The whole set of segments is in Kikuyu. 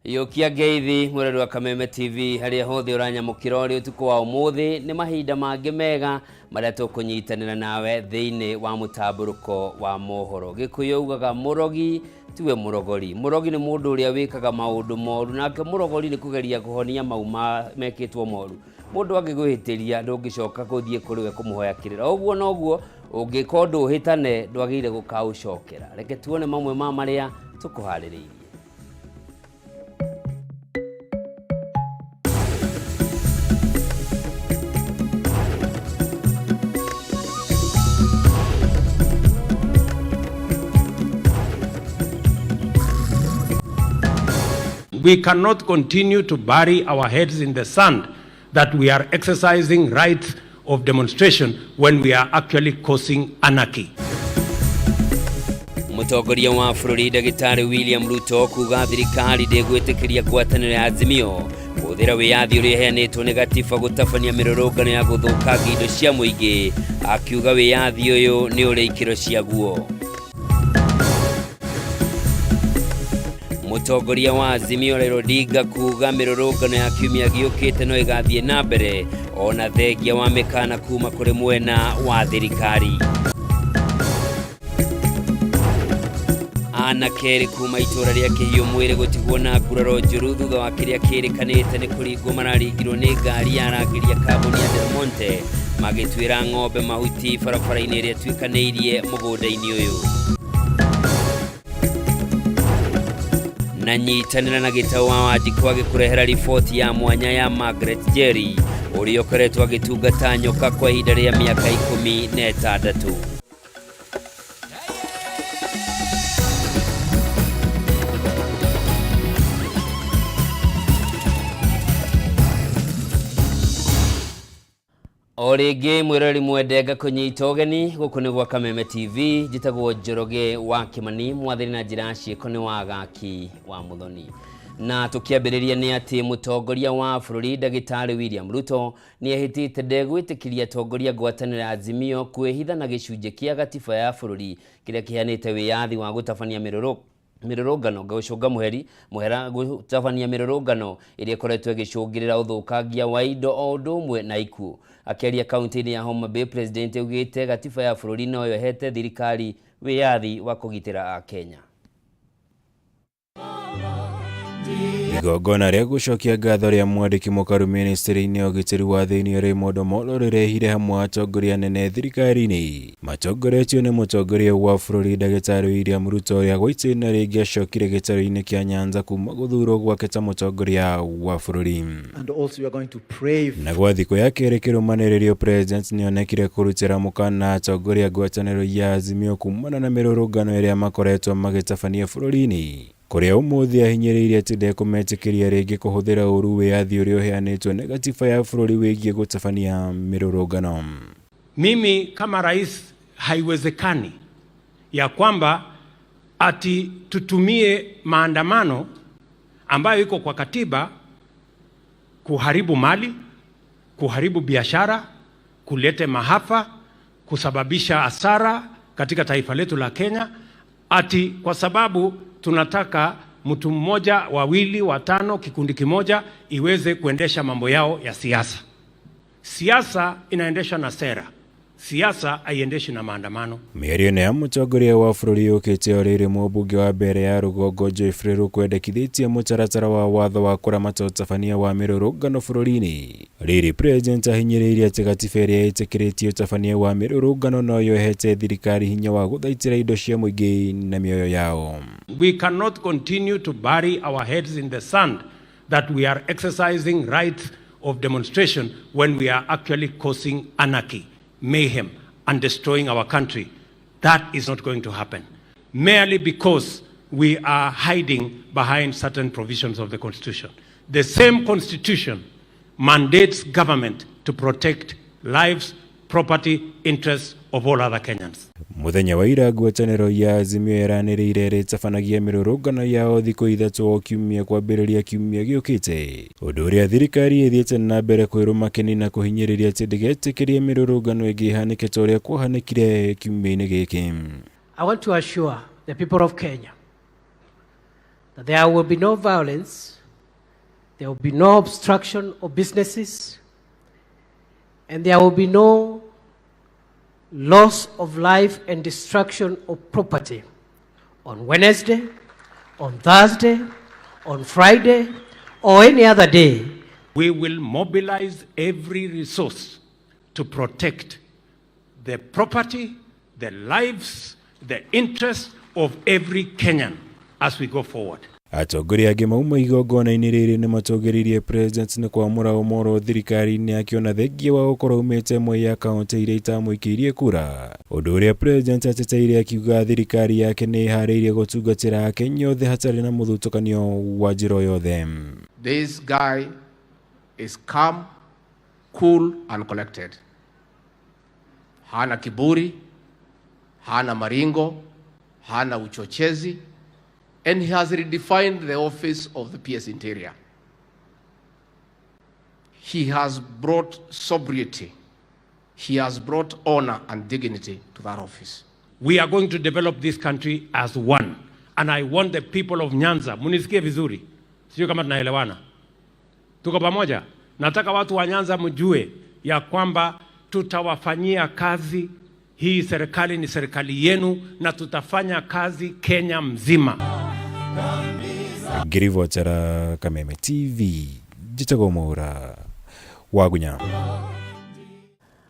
Yũkia ngeithi mwĩrori wa Kameme TV harĩa hothe ũranyamũkĩra ũrĩ ũtukũ wa ũmũthĩ. Nĩ mahinda mangĩ mega marĩa tũkũnyitanĩra nawe thĩinĩ wa mũtambũrũko wa mohoro. Gĩkũyũ ugaga mũrogi tiwe mũrogori. Mũrogi nĩ mũndũ ũrĩa wĩkaga maũndũ moru, nake mũrogori nĩ kũgeria kũhonia mau mekĩtwo moru. Mũndũ angĩgũhĩtĩria ndũngĩcoka gũthiĩ kũrĩ we kũmũhoya kĩrĩra. Ũguo noguo ũngĩka ũndũ ũhĩtane ndwagĩrĩire gũkaũcokera. Reke tuone mamwe ma marĩa tũkũharĩrĩirie. We cannot continue to bury our heads in the sand that we are exercising rights of demonstration when we are actually causing anarchy. Mũtongoria wa bũrũri Ndagĩtarĩ William Ruto kuga thirikari ndĩgwĩtĩkĩria ngwatanĩro ya Azimio kũhũthĩra wĩyathi ũrĩa ĩheanĩtwo nĩ gatiba gũtabania mĩrũrũngano ya gũthũkangia indo cia mũingĩ, akiuga wĩyathi ũyũ nĩ ũrĩ ikĩro ciaguo. Mũtongoria wa Azimio Raila Odinga kuga mĩrũrũngano ya kiumia gĩũkĩte no ĩgathiĩ na mbere ona thengia wa mĩkana kuma kũrĩ mwena wa thirikari. Anake erĩ kuma itũra rĩa Kĩhiũ mwĩrĩ gũtigwo na nguraro njũru thutha wa kĩrĩa kĩrĩkanĩte nĩ kũringwo mararingirwo nĩ ngari ya arangĩri a kambuni ya Del Monte magĩtuĩra ng'ombe mahuti barabara-inĩ ĩrĩa ĩtuĩkanĩirie mũgũnda-inĩ ũyũ. Na nyitanĩra na Gĩtaũ wa Wanjikũ agĩkũrehera riboti ya mwanya ya Margaret Jerry ũrĩa ũkoretwo agĩtungata nyoka kwa ihinda rĩa mĩaka 16. O rĩngĩ mwĩroreri mwende ngakũnyita ũgeni gũkũ nĩ gwa Kameme TV. Njĩtagwo Njoroge wa Kĩmani, mwathani na njĩra ya ciĩko nĩ Wagaki wa Mũthoni. Na tũkĩambĩrĩria nĩ atĩ mũtongoria wa bũrũri Ndagĩtarĩ William Ruto nĩ ehĩtĩte ndegwĩtĩkĩria atongoria ngwatanĩro ya Azimio kwĩhitha na gĩcunjĩ kĩa gatiba ya bũrũri kĩrĩa kĩheanĩte wĩyathi wa gũtabania mĩrũrũngano gũcũnga mũheri mũhera gũtabania mĩrũrũngano ĩrĩa ĩkoretwo ĩgĩcũngĩrĩra ũthũkangia wa indo o ũndũ ũmwe na ikuũ. Akĩaria kaunti-inĩ ya Homa Bay, President augĩte gatiba ya bũrũri noyo ĩhete thirikari wĩyathi wa kũgitĩra Akenya. Igongona rĩa gũcokia ngatho rĩa mwandĩki mũkaru ministry-inĩ ya ũgitĩri wa thĩinĩ Raymond Omollo rĩrehire hamwe atongoria anene thirikari-inĩ matongoretio nĩ mũtongoria wa bũrũri Ndagĩtarĩ William Ruto ũrĩa gwa itĩna rĩngĩ acokire gĩtarũ-inĩ kĩa Nyanza kuma gũthurwo gwake ta mũtongoria wa bũrũri. And also you are going to pray. Na gwa thikũ ya kerĩ kĩrũmanĩrĩrio President nĩonekire kũrutĩra mũkana atongoria ngwatanĩro ya Azimio kumana na mĩrũrũngano ĩrĩa makoretwo magĩtabania bũrũri-inĩ kũrĩa ũmũthĩ ahinyĩrĩirie atĩ ndekũmetĩkĩria rĩngĩ kũhũthĩra ũru wĩyathi ũrĩa ũheanĩtwo nĩ gatiba ya bũrũri wĩgiĩ gũtabania mĩrũrũngano. Mimi kama rais, haiwezekani ya kwamba ati tutumie maandamano ambayo iko kwa katiba kuharibu mali, kuharibu biashara, kulete maafa, kusababisha hasara katika taifa letu la Kenya, ati kwa sababu tunataka mtu mmoja, wawili, watano, kikundi kimoja iweze kuendesha mambo yao ya siasa. Siasa inaendeshwa na sera. Siasa haiendeshi na maandamano. Mĩario ĩno ya mũtongoria wa bũrũri yũkĩte o rĩrĩ mũmbunge wa mbere ya rũgongo Geoffrey Ruku endekithĩtie mũtaratara wa watho wa kũramata ũtabania wa mĩrũrũngano bũrũri-inĩ. Rĩrĩ President ahinyĩrĩirie atĩ gatiba ĩrĩa ĩtĩkĩrĩtie ũtabania wa mĩrũrũngano noyo ĩhete thirikari hinya wa gũthaitĩra indo cia mũingĩ na mĩoyo yao. We cannot continue to bury our heads in the sand that we are exercising rights of demonstration when we are actually causing anarchy, mayhem, and destroying our country. That is not going to happen, merely because we are hiding behind certain provisions of the Constitution. The same Constitution mandates government to protect lives, property, interests of all other Kenyans. Mũthenya wa ira ngwatanĩro ya Azimio ĩranĩrĩire ĩrĩtabanagia mĩrũrũngano yao thikũ ithatũ o kiumia kwambĩrĩria kiumia gĩũkĩte, ũndũ ũrĩa thirikari ĩthiĩte na mbere kwĩrũma kĩni na kũhinyĩrĩria atĩ ndĩgetĩkĩrie mĩrũrũngano ĩngĩ ĩhanĩke ta ũrĩa kwahanĩkire kiumia-inĩ gĩkĩ. I want to assure the people of Kenya that there will be no violence There will be no obstruction of businesses, and there will be no loss of life and destruction of property on Wednesday, on Thursday, on Friday, or any other day. We will mobilize every resource to protect the property, the lives, the interests of every Kenyan as we go forward. Atongoria angĩ mauma igongona-inĩ rĩrĩ nĩmatũgĩririe President nĩ kwamũra Omollo thirikari-inĩ akĩona thengia wa gũkorwo aumĩte ĩmwe ya kaunti iria itamũikĩirie kura, ũndũ ũrĩa President ateteire akiuga thirikari yake nĩ ĩharĩirie gũtungatĩra Akenya othe hatarĩ na mũthutũkanio wa njĩra o yothe. This guy is calm, cool and collected. Hana kiburi, hana maringo, hana uchochezi, and he has redefined the office of the PS Interior. He has brought sobriety. He has brought honor and dignity to that office. We are going to develop this country as one. And I want the people of Nyanza, munisikie vizuri, sio kama tunaelewana, tuko pamoja. Nataka watu wa Nyanza mjue ya kwamba tutawafanyia kazi. Hii serikali ni serikali yenu, na tutafanya kazi Kenya mzima. Ngĩribotera Kameme TV, njĩtagwo Mwaura Wagunya.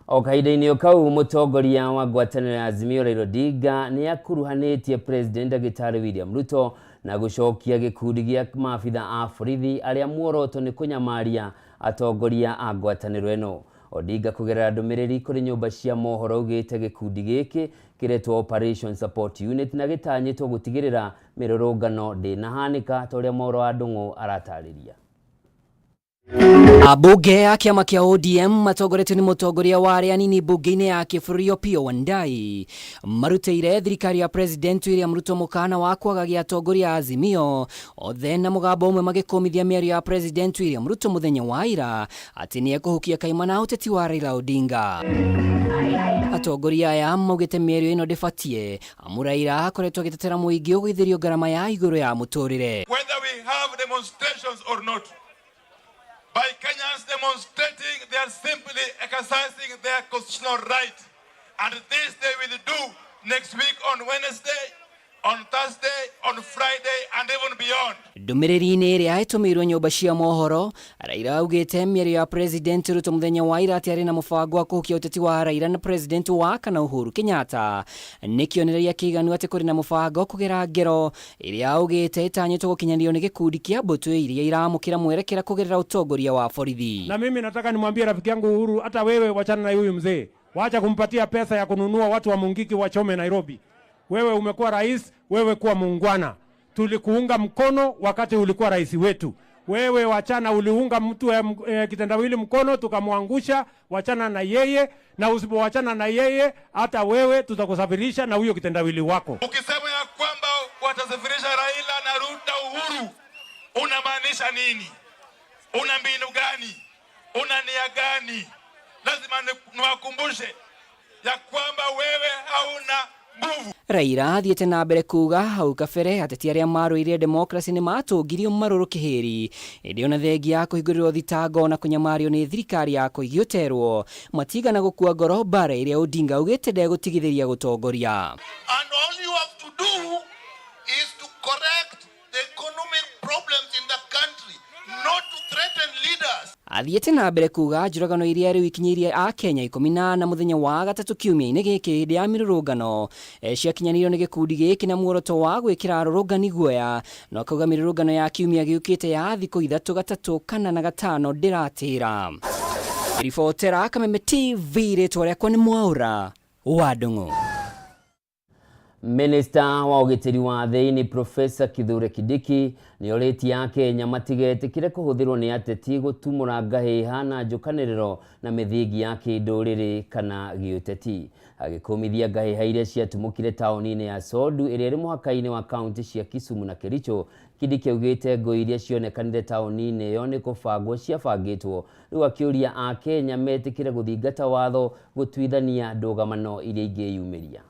O kahinda-inĩ o kau, mũtongoria wa ngwatanĩro ya Azimio Raila Odinga nĩ akuruhanĩtie President Ndagĩtarĩ William Ruto na gũcokia gĩkundi gĩa maabitha a borithi arĩa muoroto nĩ kũnyamaria atongoria a ngwatanĩro ĩno. Odinga kũgerera ndũmĩrĩri kũrĩ nyũmba cia mohoro augĩte gĩkundi gĩkĩ kĩretwo Operation Support Unit na gĩtanyĩtwo gũtigĩrĩra mĩrũrũngano ndĩnahanĩka ta ũrĩa Mwaũra wa Ndũng'ũ aratarĩria. Ambunge a kĩama kĩa ODM matongoretio nĩ mũtongoria wa arĩa anini mbunge-inĩ ya kĩbũrũri Opiyo Wandayi marutĩire thirikari ya President William Ruto mũkana wa kwagagia atongoria a Azimio othe na mũgambo ũmwe magĩkũmithia mĩario ya President William Ruto mũthenya wa ira atĩ nĩ ekũhukia kaimana ũteti wa Raila Odinga. Atongoria aya maugĩte mĩario ĩno ndĩbatiĩ amu Raila akoretwo agĩtetera mũingĩ ũgũithĩrio ngarama ya igũrũ ya mũtũrĩre. Whether we have demonstrations or not. By Kenyans demonstrating, they are simply exercising their constitutional right. And this they will do next week on Wednesday, on Thursday, on Friday, and even beyond. Ndũmĩrĩri-inĩ ĩrĩa ĩtũmĩirwo nyũmba cia mohoro, Raila augĩte mĩario ya President Ruto mũthenya wa ira atĩ arĩ na mũbango wa kũhukia ũteti wa Raila na President wa kana Uhuru Kenyatta nĩ kĩonereria kĩiganu atĩ kũrĩ na mũbango kũgera ngero ĩrĩa augĩte ĩtanyĩtwo gũkinyanĩrio nĩ gĩkundi kĩa mbũtũ iria iramũkĩra mwerekera kũgerera ũtongoria wa borithi. Na mimi nataka nimwambie rafiki yangu Uhuru, hata wewe wachana na huyu mzee, wacha kumpatia pesa ya kununua watu wa Mungiki wachome Nairobi. Wewe umekuwa rais, wewe kuwa muungwana. Tulikuunga mkono wakati ulikuwa rais wetu. Wewe wachana, uliunga mtu kitendawili mkono tukamwangusha. Wachana na yeye, na usipowachana na yeye, hata wewe tutakusafirisha na huyo kitendawili wako. Ukisema ya kwamba watasafirisha Raila na Ruto Uhuru, unamaanisha nini? Una mbinu gani? Una nia gani? Lazima niwakumbushe ya kwamba wewe hauna nguvu. Raila athiĩte na mbere kuga hau kabere ateti arĩa marũĩrĩire demokrasi nĩ matũngirio marũrũ kĩhĩri ĩndĩ ona thengia ya kũhingũrĩrwo thitango na kũnyamario nĩ thirikari ya Koigi Ũterwo matigana gũkua ngoro mbara ĩrĩa Odinga augĩte ndegũtigithĩria gũtongoria. And all you have to do is to correct the economic problems in the country, not to threaten leaders. Athiĩte na mbere kuga njũragano iria rĩu ikinyĩirie Akenya 14 mũthenya wa gatatũ kiumia-inĩ gĩkĩ hĩndĩ ya mĩrũrũngano ciakinyanĩirio nĩ gĩkundi gĩkĩ na muoroto wa gwĩkĩra arũrũngani guoya no akauga mĩrũrũngano ya kiumia gĩũkĩte ya thikũ 3, 3, 4 na 5 ndĩratĩra. Ribotera Kameme TV, rĩtwa rĩakwa nĩ Mwaũra wa Ndũng'ũ. Minista wa ũgitĩri wa thĩinĩ Profesa Kithure Kindiki nĩ orĩtie Akenya matigetĩkĩre kũhũthĩrwo nĩ ateti gũtumũra ngahĩha na njũkanĩrĩro na mĩthingi ya kĩndũrĩrĩ kana gĩũteti. Agĩkũmithia ngahĩha iria ciatumũkire taũni-inĩ ya Sondu ĩrĩa ĩrĩ mũhaka-inĩ wa kaunti cia Kisumu na Kericho, Kindiki augĩte ngũi iria cionekanire taũni-inĩ ĩyo nĩ kũbangwo ciabangĩtwo. Rĩu akĩũria Akenya metĩkĩre gũthingata watho gũtuithania ndũgamano iria ingĩyumĩria.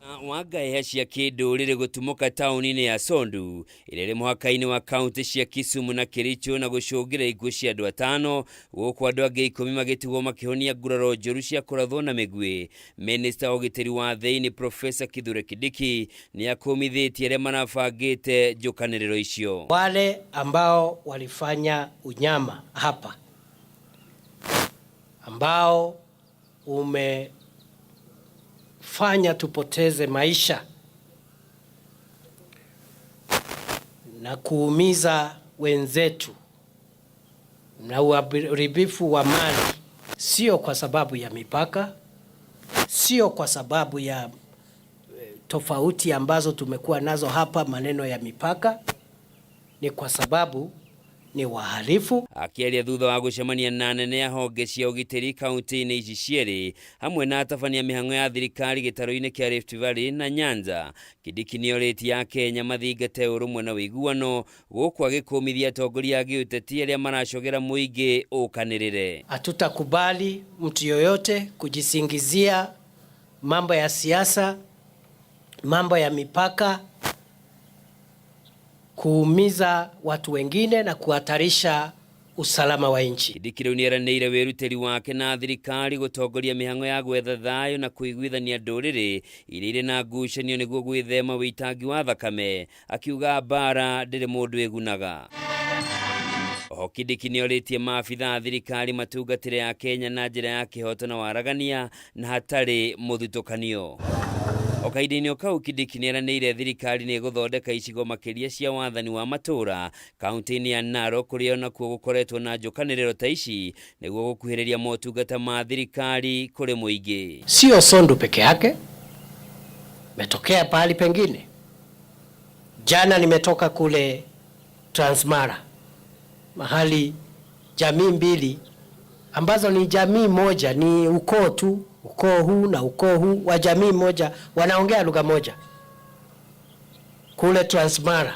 Wa ngahĩha cia kĩndũrĩrĩ gũtumũka taũni-inĩ ya Sondu ĩrĩa ĩrĩ mũhaka-inĩ wa kaunti cia Kisumu na Kericho na gũcũngĩra ikuũ cia andũ atano, gũkũ andũ angĩ 10 magĩtigwo makĩhonia nguraro njũru cia kũrathwo na mĩguĩ. Minista wa ũgitĩri wa thĩinĩ Profesa Kithure Kindiki nĩ akũmithĩtie arĩa marabangĩte njũkanĩrĩro icio. Wale ambao walifanya unyama hapa ambao umefanya tupoteze maisha na kuumiza wenzetu na uharibifu wa mali, sio kwa sababu ya mipaka, sio kwa sababu ya tofauti ambazo tumekuwa nazo hapa maneno ya mipaka, ni kwa sababu ni wahalifu. Akĩaria thutha wa gũcemania na anene a honge cia ũgitĩri kaunti-inĩ ici cierĩ hamwe na atabania mĩhang'o ya thirikari gĩtarũ-inĩ kĩa Rift Valley na Nyanza, Kindiki nĩorĩtie Akenya mathingate ũrũmwe na ũiguano, gũkũ agĩkũmithia atongoria a gĩũteti arĩa maracogera mũingĩ ũkanĩrĩre. Hatutakubali mtu yoyote kujisingizia mambo ya siasa, mambo ya mipaka, kuumiza watu wengine na kuhatarisha usalama wa nchi. Kindiki rĩu nĩeranĩire wĩrutĩri wake na thirikari gũtongoria mĩhang'o ya gwetha thayũ na kũiguithania ndũrĩrĩ iria irĩ na ngucanio nĩguo gwĩthema wĩitangi wa thakame, akiuga mbara ndĩrĩ mũndũ ĩgunaga. Oho Kindiki nĩorĩtie maabitha a thirikari matungatĩre a Kenya na njĩra ya kĩhoto na waragania na hatarĩ mũthutũkanio. O kahinda-inĩ o kau, Kindiki nĩeranĩire thirikari nĩĩgũthondeka icigo makĩria cia wathani wa matũũra kaunti-inĩ ya Narok kũrĩa onakuo gũkoretwo na njũkanĩrĩro ta ici nĩguo gũkuhĩrĩria motungata ma thirikari kũrĩ mũingĩ. Sio Sondu peke yake, metokea pahali pengine. Jana nimetoka kule Transmara, mahali jamii mbili ambazo ni jamii moja, ni ukoo tu, ukoo huu na ukoo huu wa jamii moja, wanaongea lugha moja. Kule Transmara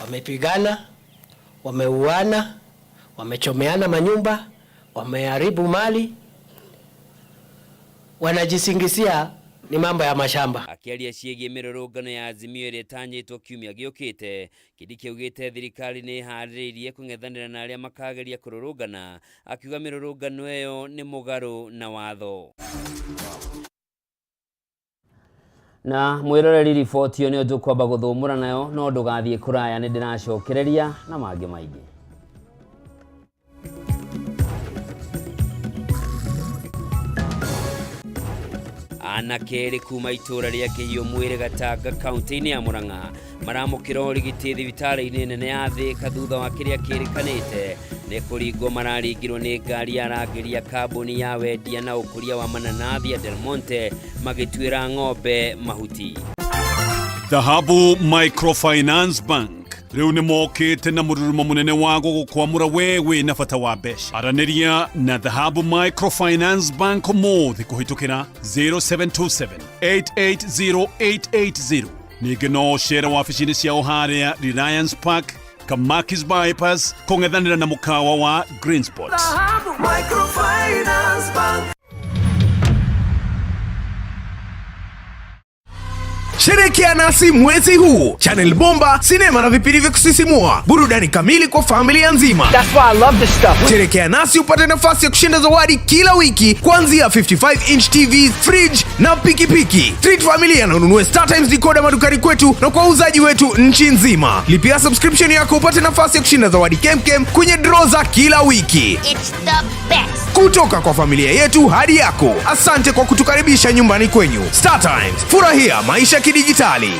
wamepigana, wameuana, wamechomeana manyumba, wameharibu mali, wanajisingizia ni mambo ya mashamba. Akĩaria ciĩgiĩ mĩrũrũngano ya Azimio ĩrĩa ĩtanyĩtwo kiumia gĩũkĩte, Kindiki augĩte thirikari nĩ ĩharĩrĩirie kũng'ethanĩra na arĩa makageria kũrũrũngana, akiuga mĩrũrũngano ĩyo nĩ mũgarũ na watho. Na mwĩroreri, riboti ĩyo nĩyo tũkwamba gũthũmũra nayo, no ndũgathiĩ kũraya, nĩ ndĩracokereria na mangĩ maingĩ. Anake erĩ kuma itũra rĩa Kĩhiũ Mwĩrĩ Gatanga kaunti-inĩ ya Murang'a maramũkĩra ũrigiti thibitarĩ-inĩ nene ya Thĩka thutha wa kĩrĩa kĩrĩkanĩte nĩ kũringwo mararingirwo nĩ ngari ya arangĩri a kambuni ya wendia na ũkũria wa mananathi ya Del Monte magĩtuĩra ng'ombe mahuti. Dhahabu Microfinance Bank rĩu nĩ mokĩte na mũrurumo mũnene wa gũgũkwamũra we wĩna bata wa mbeca. Aranĩria na Dhahabu Microfinance Bank ũmũthĩ kũhĩtũkĩra 0727 880880. Ningĩ no ũcere wabici-inĩ ciao harĩa Reliance Park, Kamakis Bypass, kũng'ethanĩra na mũkawa wa Greenspot. Microfinance Bank. Sherehekea nasi mwezi huu. Channel Bomba, sinema na vipindi vya kusisimua, burudani kamili kwa familia nzima. That's why I love this stuff. Sherehekea nasi upate nafasi ya kushinda zawadi kila wiki, kuanzia 55 inch TV, fridge na pikipiki. Treat familia na ununue Star Times decoder madukani kwetu na kwa wauzaji wetu nchi nzima. Lipia subscription yako upate nafasi ya kushinda zawadi kemkem kwenye draw za kila wiki. It's the best. Kutoka kwa familia yetu hadi yako. Asante kwa kutukaribisha nyumbani kwenyu. Star Times, furahia maisha kidijitali.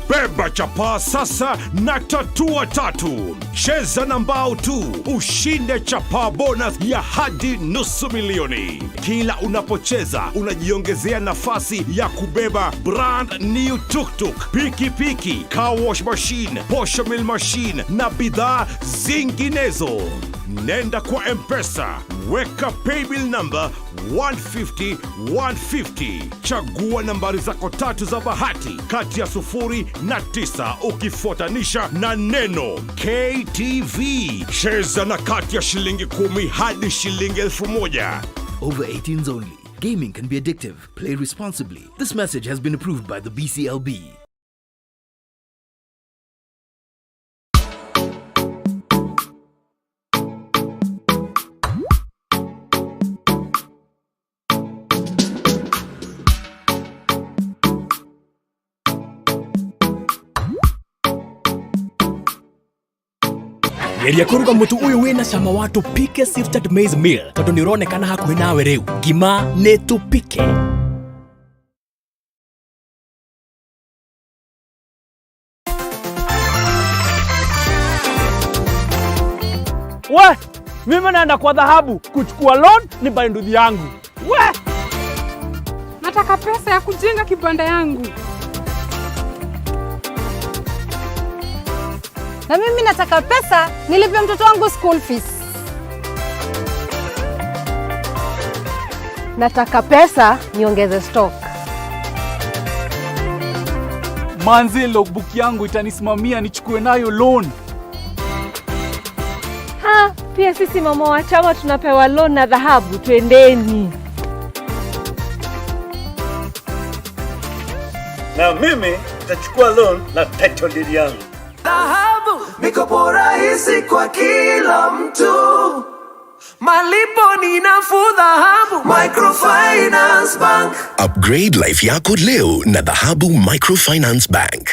Beba chapaa sasa na tatua tatu. Cheza na mbao tu ushinde chapaa bonus ya hadi 500,000. Kila unapocheza unajiongezea nafasi ya kubeba brand new tuktuk, pikipiki, car wash machine, posho mill machine na bidhaa zinginezo. Nenda kwa M-Pesa, weka paybill number 150 150, chagua nambari zako tatu za bahati kati ya sufuri na tisa ukifuatanisha na neno KTV. Cheza na kati ya shilingi 10 hadi shilingi 1,000. Over 18s only. Gaming can be addictive. Play responsibly. This message has been approved by the BCLB. Geria kũruga mũtu ũyũ wĩna cama wa tũpike sifted maize meal tondũ nĩ ũronekana hakuhĩ nawe rĩu. Ngima nĩ tũpike. We, mimi naenda kwa dhahabu kuchukua loan ni buy nduthi yangu. We, nataka pesa ya kujenga kibanda yangu. Na mimi nataka pesa nilipe mtoto wangu school fees. Nataka pesa niongeze stock. Manze, logbook yangu itanisimamia nichukue nayo loan. Ha, pia sisi mama wa chama tunapewa loan na dhahabu, twendeni. Na mimi nitachukua loan na title deed yangu. Dhahabu, mikopo rahisi kwa kila mtu, malipo ni nafuu. Dhahabu Microfinance Bank. Upgrade life yako leo na Dhahabu Microfinance Bank.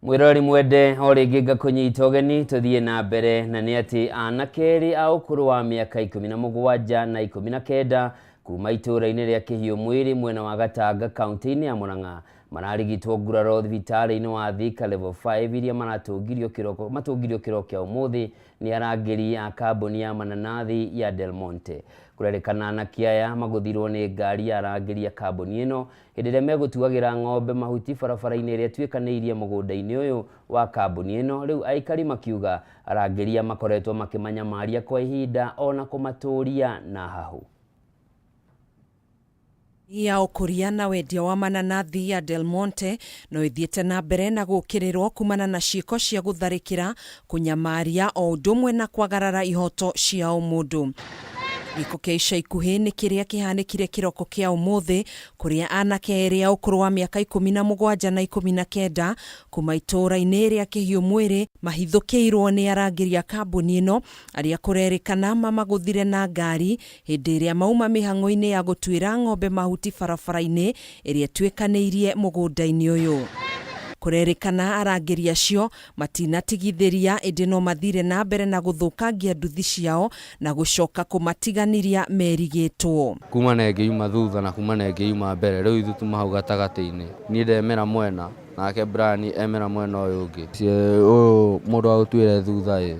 Mwirori mwende o rĩngĩ ngakũnyita ũgeni tũthiĩ na mbere na nĩ atĩ anake erĩ a ũkũrũ wa mĩaka 17 na 19 kuma itũũra-inĩ rĩa Kĩhiũ Mwĩrĩ mwena wa Gatanga kaunti-inĩ ya Murang'a mararigitwo nguraro thibitarĩ-inĩ wa Thika Level 5 iria maratũngirio kĩroko matũngirio kĩroko kĩa ũmũthĩ nĩ arangĩri a kambuni ya mananathi ya Del Monte. Kũrerĩkana anake aya magũthirwo nĩ ngari ya arangĩri a kambuni ĩno hĩndĩ ĩrĩa megũtuagĩra ng'ombe mahuti barabara-inĩ ĩrĩa ĩtuĩkanĩirie mũgũnda-inĩ ũyũ wa kambuni ĩno. Rĩu aikari makiuga arangĩri makoretwo makĩmanyamaria kwa ihinda ona kũmatũria na hahũ. Ya ũkũria na wendia wa mananathi ya Del Monte no ĩthiĩte na mbere na gũkĩrĩrwo kumana na ciĩko cia gũtharĩkĩra, kũnyamaria o ũndũ ũmwe na kwagarara ihoto cia ũmũndũ. Gĩko kĩa ica ikuhĩ nĩ kĩrĩa kĩhanĩkire kĩroko kĩa ũmũthĩ kũrĩa anake erĩ a ũkũrũ wa mĩaka 17 na 19 kuma itũũra-inĩ rĩa Kĩhiũ Mwĩrĩ mahithũkĩirwo nĩ arangĩri a kambuni ĩno arĩa kũrerĩkana mamagũthire na ngari hĩndĩ ĩrĩa mauma mĩhang'o-inĩ ya gũtuĩra ng'ombe mahuti barabara-inĩ ĩrĩa ĩtuĩkanĩirie mũgũnda-inĩ ũyũ. Kũrerĩkana arangĩri acio matinatigithĩria ĩndĩ no mathire na mbere na gũthũkangia nduthi ciao na gũcoka kũmatiganĩria merigĩtwo. Kuma na ĩngĩ yuma thutha na kuma na ĩngĩ yuma mbere, rĩu ithuĩ tuma hau gatagatĩ-inĩ. Niĩ ndemera mwena nake Brian emera mwena ũyũ ũngĩ. Ũyũ mũndũ agũtuĩre thutha ĩ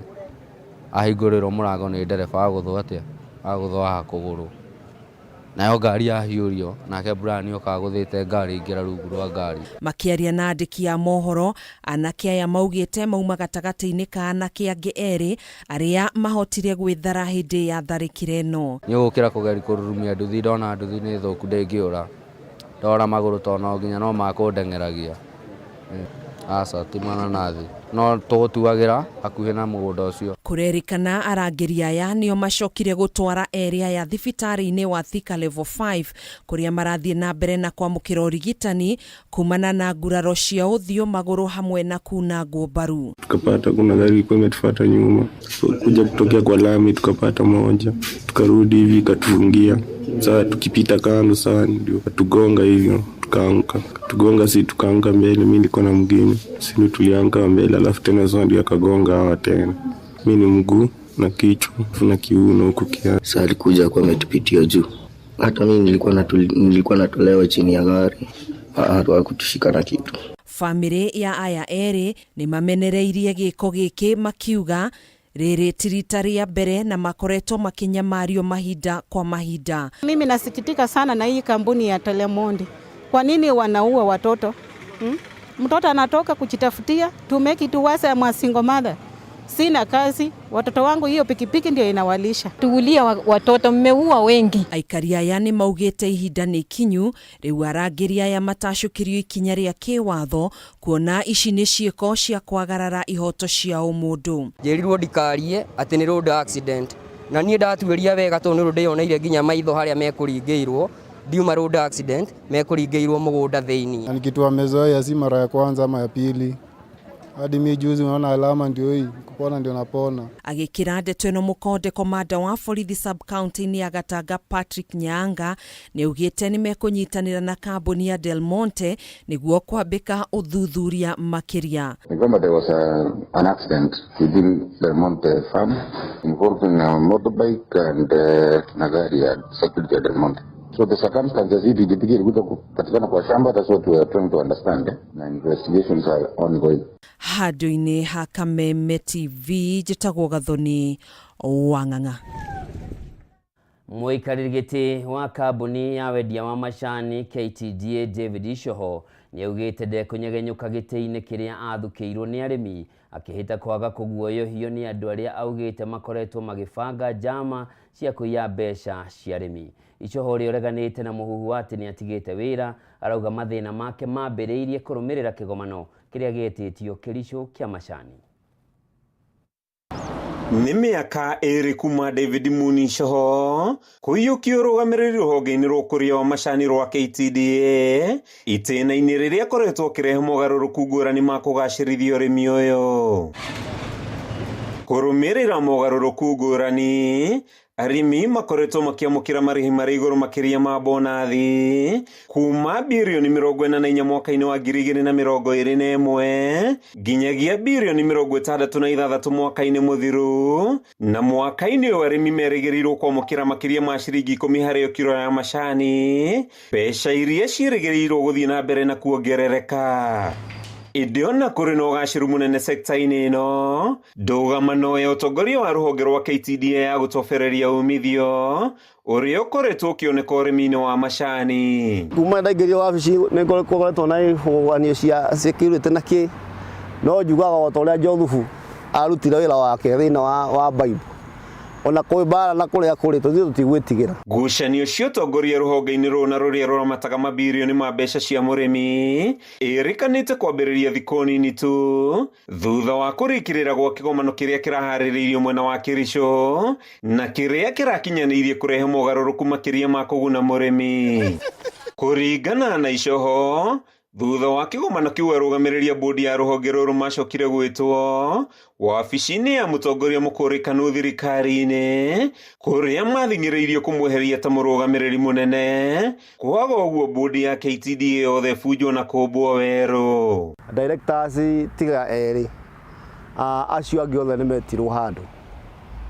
ahingũrĩrwo mũrango nĩ ndereba agũthwo atĩa, agũthwo haha kũgũrũ. Nayo ngari yahiũrio nake Brian oka agũthĩte ngari aingĩra rungu rwa ngari. Makĩaria na andĩki a mohoro, anake aya maugĩte mauma gatagatĩ-inĩ ka anake angĩ erĩ arĩa mahotire gwĩthara hĩndĩ ya tharĩkĩra ĩno. Nĩ ũgũkĩra kũgeria kũrurumia nduthi, ndona nduthi nĩ thũku ndĩngĩũra, ndora magũrũ to no nginya no makũndeng'eragia. Aca ti mananathi, no tũgũtuagĩra hakuhĩ na mũgũnda ũcio. Kũrerĩkana arangĩri aya nĩo macokire gũtwara erĩ aya thibitarĩ-inĩ wa Thika Level 5 kũrĩa marathiĩ na mbere na kwamũkĩra ũrigitani kumana na nguraro cia ũthiũ, magũrũ hamwe na kunangwo mbaru. Tukapata kuna gari ilikuwa imetufuata nyuma, so kuja kutokea kwa lami tukapata moja, tukarudi hivi ikatufungia. Saa tukipita kando saa ndio katugonga hivyo tukaanguka, tugonga si tukaanguka mbele, mi nilikuwa na mwingine, si ndio tulianguka mbele, alafu tena sasa ndio akagonga hawa tena, mi ni mguu na kichwa na kiuno huku kiasi. Sasa alikuja kuwa ametupitia juu, hata mimi nilikuwa natolewa chini ya gari, hawakutushika na kitu. Bamĩrĩ ya aya erĩ nĩ mamenereirie gĩko gĩkĩ makiuga Rĩrĩ ti rita rĩa mbere na makoretwo makĩnyamario mahinda kwa mahinda. Mimi nasikitika sana na hii kampuni ya Telemondi. Kwa nini wanaua watoto? Mtoto anatoka kujitafutia to make it worse. I'm a single mother. Sina kazi, watoto wangu hiyo pikipiki ndio inawalisha. Tuulia watoto, mmeua wengi. Aikari aya nĩ maugĩte ihinda nĩ ikinyu rĩu arangĩri aya matacũkĩrio ikinya rĩa kĩwatho kuona ici nĩ ciĩko cia kwagarara ihoto cia ũmũndũ. Njĩrirwo ndikarie atĩ nĩ road accident na niĩ ndatuĩria wega tondũ nĩ ndĩyoneire nginya maitho harĩa mekũringĩirwo ndiuma road accident mekũringĩirwo mũgũnda thĩinĩ. Na ni kitu wamezoea, si mara ya kwanza ama ya pili. Hadi mi juzi unaona alama ndio hii, kupona ndio napona. Agĩkĩra ndeto ĩno mũkonde, komanda wa borithi sub county-inĩ ya Gatanga Patrick Nyaanga nĩ augĩte nĩ mekũnyitanĩra na kambuni ya Del Monte nĩguo kwambĩka ũthuthuria makĩria. Ni kwamba there was an accident within Del Monte farm involving a motorbike and na gari ya security ya Del Monte. So the circumstances hii pikipiki ilikuja kupatikana kwa shamba, that's what we are trying to understand, eh? Na investigations are ongoing. Handũ-inĩ ha Kameme TV, njĩtagwo Gathoni wa Ng'ang'a. Mũikarĩri gĩtĩ wa kambuni ya wendia wa macani KTDA David Icoho nĩaugĩte ndekũnyegenyũka gĩtĩ-inĩ kĩrĩa athukĩirwo nĩ arĩmi, akĩhĩta kwaga kũguoyohio nĩ andũ arĩa augĩte makoretwo magĩbanga njama cia kũiya mbeca cia arĩmi. Icoho ũrĩa ũreganĩte na mũhuhu wa atĩ nĩatigĩte wĩra arauga mathĩna make mambĩrĩirie kũrũmĩrĩra kĩgomano kĩrĩa gĩetĩtio Kĩricũ kĩa macani. Nĩ mĩaka ĩrĩ kuma David Muni Icoho kũiyũkia ũrũgamĩrĩri rũhonge-inĩ rwa ũkũria wa macani rwa KTDA itĩna-inĩ rĩrĩa akoretwo akĩrehe mogarũrũku ngũrani ma kũgacĩrithia ũrĩmi ũyũ. Kũrũmĩrĩra mogarũrũku ngũrani, arĩmi makoretwo makĩamũkĩra marĩhi marĩ igũrũ makĩria ma bonathi kuma birioni 44 mwaka-inĩ wa 2021 nginyagia birioni 66 mwaka-inĩ mũthiru, na mwaka-inĩ ũyũ arĩmi merĩgĩrĩirwo kwamũkĩra makĩria ma ciringi 10 harĩ o kiro ya macani, mbeca iria ciĩrĩgĩrĩirwo gũthiĩ na mbere na kuongerereka. Ĩndĩ ona kũrĩ na ũgacĩru mũnene sekta-inĩ ĩno, ndũgamano ya ũtongoria wa rũhonge rwa KTDA ya gũtobereria umithio ũrĩa ũkoretwo ũkĩoneka ũrĩmi-inĩ wa macani. Kuma ndaingĩrio wabici nĩ ngoretwo na ihuhũkanio cia security na kĩ, no njugaga o ta ũrĩa Joseph arutire wĩra wake thĩinĩ wa Bible, ona kwĩ mbara na kũrĩa kũrĩ tũthiĩ tũtigwĩtigĩra. Ngucanio cia ũtongoria rũhonge-inĩ rũrũ na rũrĩa rũramataga mabirioni ma mbeca cia mũrĩmi ĩrĩkanĩte kwambĩrĩria thikũ nini tu thutha wa kũrĩkĩrĩra gwa kĩgomano kĩrĩa kĩraharĩrĩirio mwena wa Kĩricũ na kĩrĩa kĩrakinyanĩirie kũrehe mogarũrũku makĩria ma kũguna mũrĩmi. Kũringana na Icoho, thutha wa kĩgomano kĩu arũgamĩrĩri a bodi ya rũhonge rũrũ macokire gwĩtwo wabici-inĩ ya mũtongoria mũkũrĩkanu thirikari-inĩ kũrĩa mathing'ĩrĩirio kũmweheria ta mũrũgamĩrĩri mũnene, kwaga ũguo bodi ya KTDA yothe ĩbunjwo na kũmbwo werũ. Directors tiga erĩ, acio angĩ othe nĩmetirwo handũ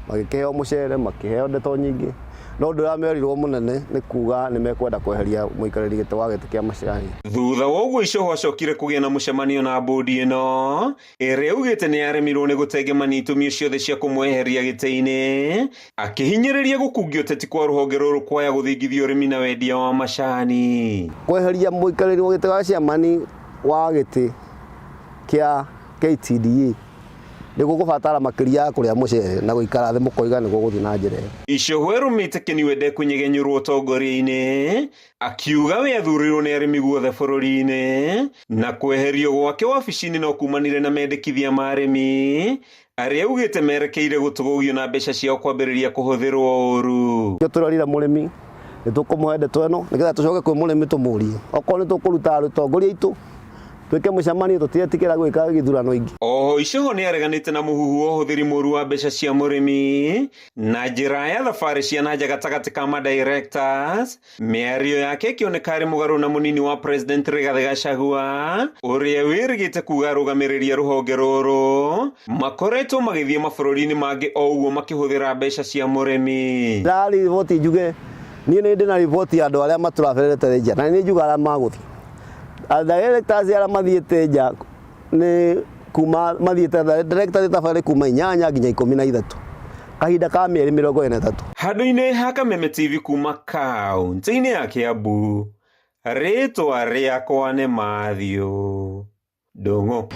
magĩkĩheo mũcere, makĩheo ndeto nyingĩ, no ũndũ ũrĩa merirwo mũnene nĩ kuga nĩ mekwenda kweheria mũikarĩri gĩtĩ wa gĩtĩ kĩa macani. Thutha wa ũguo Icoho acokire kũgĩa na mũcemanio na bodi ĩno ĩrĩa augĩte nĩ yaremirwo nĩ gũtengemania itũmi ciothe cia kũmweheria gĩtĩ-inĩ, akĩhinyĩrĩria gũkungio ũteti kwa rũhonge rũrũ kwaya gũthingithia ũrĩmi na wendia wa macani. Kweheria mũikarĩri wa gĩtĩ wa chairman wa gĩtĩ kĩa KTDA nĩ gũgũbatara makĩria ya kũrĩa mũcere na gũikara thĩ mũkoiga nĩguo gũthiĩ na njĩra ĩyo. Icoho erũmĩte Kĩniwe ndekũnyegenyũrwo ũtongoria-inĩ, akiuga we athurirwo nĩ arĩmi guothe bũrũri-inĩ, na kweherio gwake wabici-inĩ no kumanire na mendekithia ma arĩmi arĩa augĩte merekeire gũtũgũgio na mbeca ciao kwambĩrĩria kũhũthĩrwo ũru. Nĩkĩo tũrerire mũrĩmi nĩ tũkũmũhe ndeto ĩno nĩgetha tũcoke kwĩ mũrĩmi tũmũrie okorwo nĩ tũkũruta rũtongoria aitũ twĩke mũcemanio tũtiretigĩra gwĩka gĩthurano ingĩ. Oho Icoho nĩ areganĩte na mũhuhu wa ũhũthĩri mũru wa mbeca cia mũrĩmi na njĩra ya thabarĩ cia na nja gatagatĩ ka ma-directors, mĩario yake ĩkĩoneka arĩ mũgarũ na mũnini wa President Rigathĩ Gachagua ũrĩa wĩrĩgĩte kuga arũgamĩrĩri a rũhonge rũrũ makoretwo magĩthiĩ mabũrũri-inĩ mangĩ o ũguo makĩhũthĩra mbeca cia mũrĩmi. Ndĩrarĩ riboti njuge niĩ nĩ ndĩ na riboti ya andũ arĩa matũraberete nja na nĩ njuga arĩa magũthiĩ. Directors arĩa mathiĩte nja nĩ Kuma mathiĩte director thabarĩ kuma 8 nginya 13 kahinda ka mĩeri 43. Handũ-inĩ ha Kameme TV kuma kaũntĩ-inĩ ya Kiambu, rĩtwa rĩakwa nĩ Matthew Ndung'u.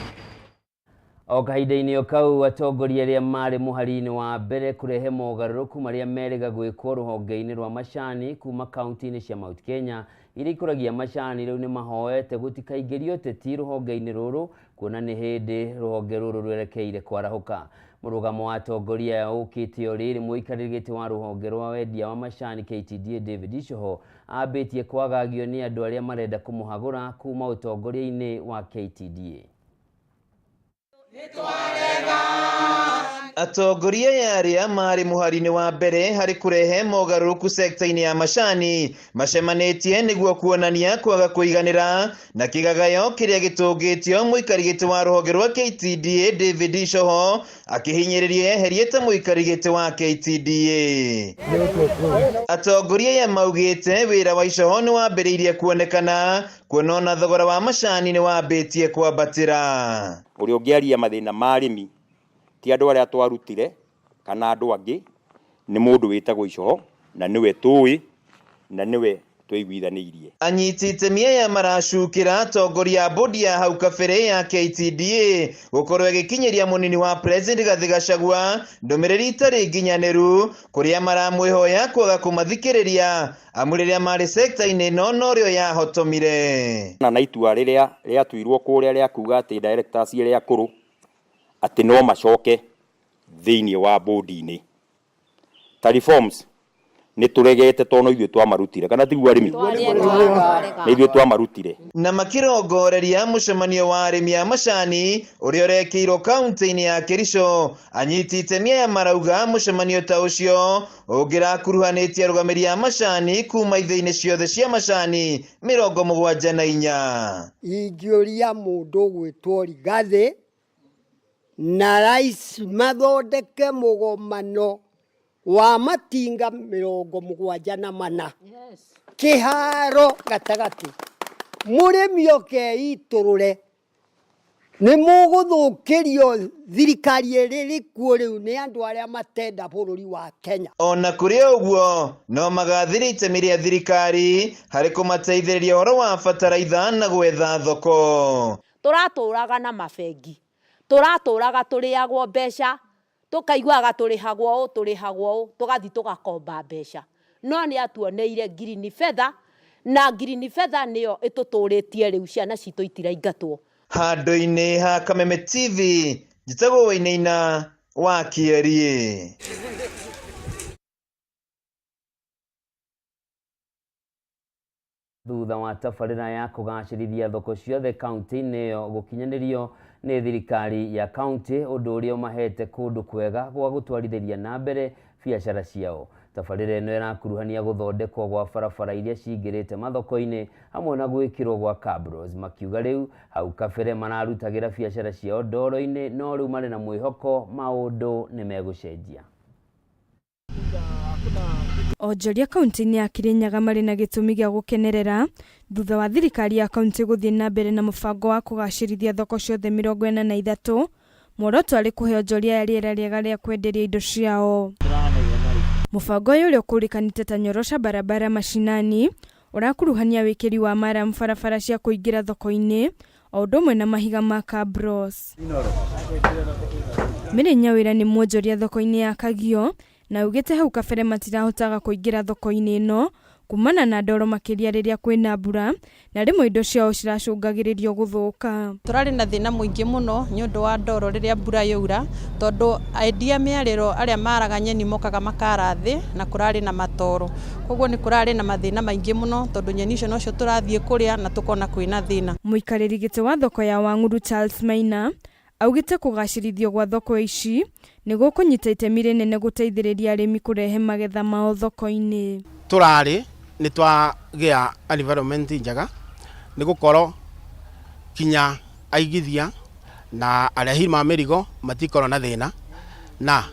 O kahinda-inĩ o kau, atongoria arĩa marĩ mũhari-inĩ wa mbere kũrehe mogarũrũku marĩa merĩga gwĩkwo rũhonge-inĩ rwa macani kuma kaunti-inĩ cia Mount Kenya iria ikũragia macani rĩu nĩ mahoete gũtikaingĩrio ũteti rũhonge-inĩ rũrũ kuona nĩ hĩndĩ rũhonge rũrũ rwerekeire kwarahũka. Mũrũgamo wa atongoria aya ũkĩte o rĩrĩ mũikarĩri gĩtĩ wa rũhonge rwa wendia wa macani KTDA David Icoho ambĩtie kwagagio nĩ andũ arĩa marenda kũmũhagũra kuma ũtongoria-inĩ wa KTDA. Atongoria aya arĩa marĩ mũhari-inĩ wa mbere harĩ kũrehe mogarũrũku sekta-inĩ ya macani macemanĩtie nĩguo kuonania kwaga kũiganĩra na kĩgagayo kĩrĩa gĩtũngĩtio mũikari gĩtĩ wa rũhonge rwa KTDA David Icoho akĩhinyĩrĩria eherie ta mũikari gĩtĩ wa KTDA. Atongoria aya maugĩte wĩra wa Icoho nĩ wambĩrĩirie kuonekana kuona ona thogora wa macani nĩ wambĩtie kwambatĩra. Ũrĩa ũngĩaria mathĩna ma arĩmi ti andũ arĩa twarutire kana andũ angĩ, nĩ mũndũ wĩtagwo Icoho na nĩwe tũĩ na nĩwe tũiguithanĩirie. Anyiti itemi aya maracukĩra atongoria a bodi ya hau kabere ya KTDA gũkorwo ĩgĩkinyĩria mũnini wa President Rigathĩ Gachagua ndũmĩrĩri itarĩ nginyanĩru kũrĩa maramwĩhoya kwaga kũmathikĩrĩria amu rĩrĩa marĩ sekta-inĩ ĩno norĩo yahotomire. Na itua rĩrĩa rĩatuirwo kũrĩa rĩa kuga atĩ directors arĩa akũrũ atĩ no macoke thĩinĩ wa bodi-inĩ ta reforms nĩ tũregete tondũ no ithuĩ twamarutire, kana tiguo arĩmi? Nĩ ithuĩ twamarutire. Na makĩrongoreria mũcemanio wa arĩmi a macani ũrĩa ũrekĩirwo kaunti-inĩ ya Kericho, anyiti itemi aya marauga mũcemanio ta ũcio ũngĩrakuruhanĩtie arũgamĩrĩri a macani kuma ithĩinĩ ciothe cia macani 74. Ingĩũria mũndũ ũgwĩtwo Rigathĩ na rais mathondeke mũgomano wa matinga 74 kĩharo gatagatĩ, mũrĩmi oke eitũrũre, nĩ mũgũthũkĩrio thirikari ĩrĩ ĩrĩkuo rĩu nĩ andũ arĩa matenda bũrũri wa Kenya. Ona kũrĩ ũguo no magathĩre itemi rĩa thirikari harĩ kũmateithĩrĩria ũhoro wa bataraitha na gwetha thoko. Tũratũraga na mabengi, tũratũraga tũrĩagwo mbeca, tũkaiguaga tũrĩhagwo ũũ, tũrĩhagwo ũũ, tũgathiĩ tũgakomba mbeca. No nĩ atuoneire ngirini fedha, na ngirini fedha nĩyo ĩtũtũrĩtie rĩu, ciana citũ itiraingatwo. Handũ-inĩ ha Kameme TV, njĩtagwo Wainaina wa Kĩeriĩ. Thutha wa tabarĩra ya kũgacĩrithia thoko ciothe kaunti-inĩ ĩyo gũkinyanĩrio nĩ thirikari ya kaunti, ũndũ ũrĩa ũmahete kũndũ kwega gwa gũtwarithĩria na mbere biacara ciao. Tabarĩra ĩno ĩrakuruhania gũthondekwo gwa barabara iria cingĩrĩte mathoko-inĩ hamwe na gwĩkĩrwo gwa cabros. Makiuga rĩu hau kabere mararutagĩra biacara ciao ndoro-inĩ, no rĩu marĩ na mwĩhoko maũndũ nĩ megũcenjia. Onjoria kaunti-inĩ ya Kirinyaga marĩ na gĩtũmi gĩa gũkenerera thutha wa thirikari ya kaunti gũthiĩ na mbere na mũbango wa kũgacĩrithia thoko ciothe 43, muoroto arĩ kũhe onjoria aya rĩera rĩega rĩa kwenderia indo ciao. Mũbango ũyũ ũrĩa ũkũrĩkanĩte ta Nyorosha Barabara Mashinani ũrakuruhania wĩkĩri wa maramu barabara cia kũingĩra thoko-inĩ o ũndũ ũmwe na mahiga ma cabros. Mary Nyawĩra nĩ mwonjoria thoko-inĩ ya Kagio na augĩte hau kabere matirahotaga kũingĩra thoko-inĩ ĩno kumana na ndoro makĩria rĩrĩa kwĩna mbura na rĩmwe indo ciao ciracũngagĩrĩrio gũthũka. Tũrarĩ na thĩna mũingĩ mũno nĩ ũndũ wa ndoro rĩrĩa mbura yaura, tondũ endia mĩarĩro arĩa maraga nyeni mokaga makara thĩ na kũrarĩ na matoro. Koguo nĩ kũrarĩ na mathĩna maingĩ mũno tondũ nyeni icio nocio tũrathiĩ kũrĩa na tũkona kwĩna thĩna. Mũikarĩri gĩtĩ wa thoko ya Wang'uru Charles Maina augĩte kũgacĩrithio gwa thoko ici nĩ gũkũnyita itemi rĩnene gũteithĩrĩria arĩmi kũrehe magetha mao thoko-inĩ. Tũrarĩ nĩ twagĩa environment njega nĩ gũkorwo kinya aigithia na arehi ma mĩrigo matikorwo na thĩna, na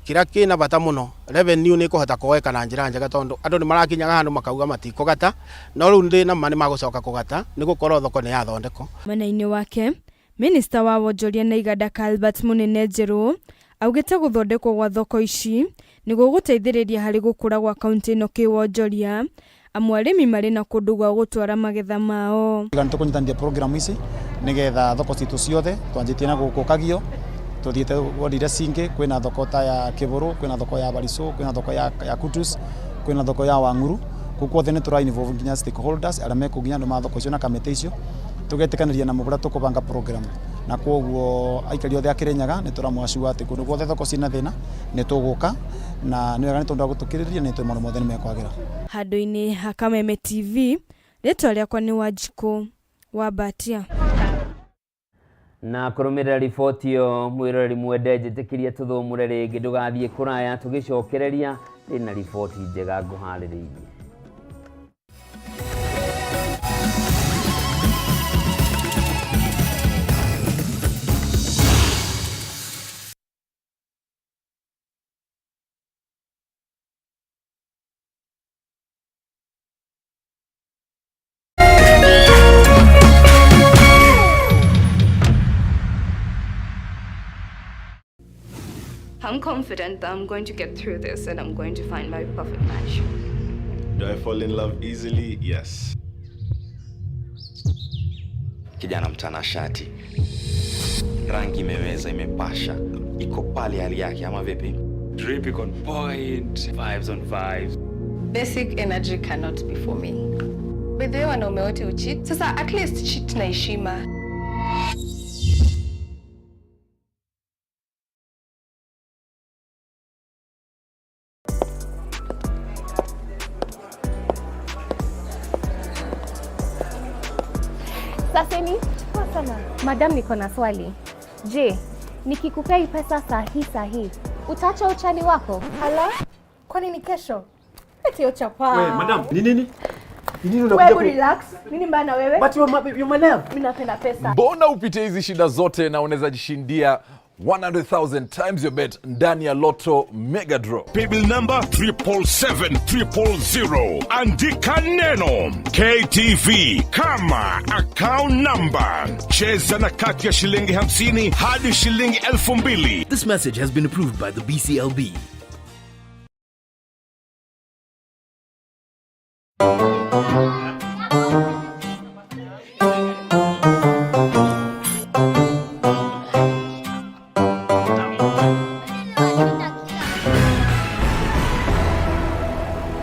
kĩrĩa kĩna bata mũno revenue nĩ ĩkũhota kuoeka na njĩra njega tondũ andũ nĩ marakinyaga handũ makauga matikũgata, no rĩu ndĩ na ma nĩ magũcoka kũgata nĩ gũkorwo thoko nĩ yathondekwo. Mwena-inĩ wake, Minista wa wonjoria na iganda Albert Munene Njerũ augĩte gũthondekwo gwa thoko ici nĩ gũgũteithĩrĩria harĩ gũkũra gwa kaunti ĩno kĩwonjoria amu arĩmi marĩ na kũndũ gwa gũtwara magetha mao. Nĩ tũkũnyitanithia program ici nĩgetha thoko citũ ciothe twanjĩtie na gũkũ Kagio tuthiĩte ward iria cingĩ kwĩna thoko ta ya Kĩbũrũ kwĩna thoko ya Barisũ kwĩna thoko ya, ya Kutus kwĩna thoko ya Wang'uru kũu guothe nĩ tũra involve nginya stakeholders arĩa mekũu nginya andũ ma thoko icio na kamĩtĩ icio tũgetĩkanĩria namo ũrĩa tũkũbanga program na kwoguo aikari othe a Kĩrĩnyaga nĩ tũramũ atĩ kũndũ guothe thoko ciĩna thĩna nĩ tũgũka na nĩ wega nĩ tondũ wa gũtũkĩrĩria nĩ tũĩ maũndũ mothe nĩ mekwagĩra. Handũ-inĩ ha Kameme TV, rĩtwa rĩakwa nĩ Wanjikũ wa Mbatia. Na kũrũmĩrĩra riboti ĩyo mwĩroreri mwende njĩtĩkĩria tũthũmũre rĩngĩ ndũgathiĩ kũraya tũgĩcokereria ndĩ na riboti njega ngũharĩrĩirie. I'm confident that I'm going to get through this and I'm going to find my perfect match. Do I fall in love easily? Yes. Kijana mtanashati, rangi imeweza, imepasha, iko pale hali yake, ama vipi? Drip iko on point, vibes on vibes. Basic energy cannot be for me. By the way, wanaume wote ucheat. Sasa at least cheat na heshima. Saseni, poa sana. Madam, niko na swali. Je, nikikupea hii pesa saa hii saa hii, utaacha uchali wako? Ala, kwani ni kesho? Eti ochapa. We, madam, ni nini? Ni nini Wewe unakuja ku... relax. Nini mbaya na wewe? But you're my, you're my love. Mimi napenda pesa. Mbona upite hizi shida zote na unaweza jishindia 100,000 times your bet ndani ya Lotto Mega Draw. Paybill number 777,000. Andika neno KTV kama account number. Cheza na kati ya shilingi 50 hadi shilingi 2,000. This message has been approved by the BCLB.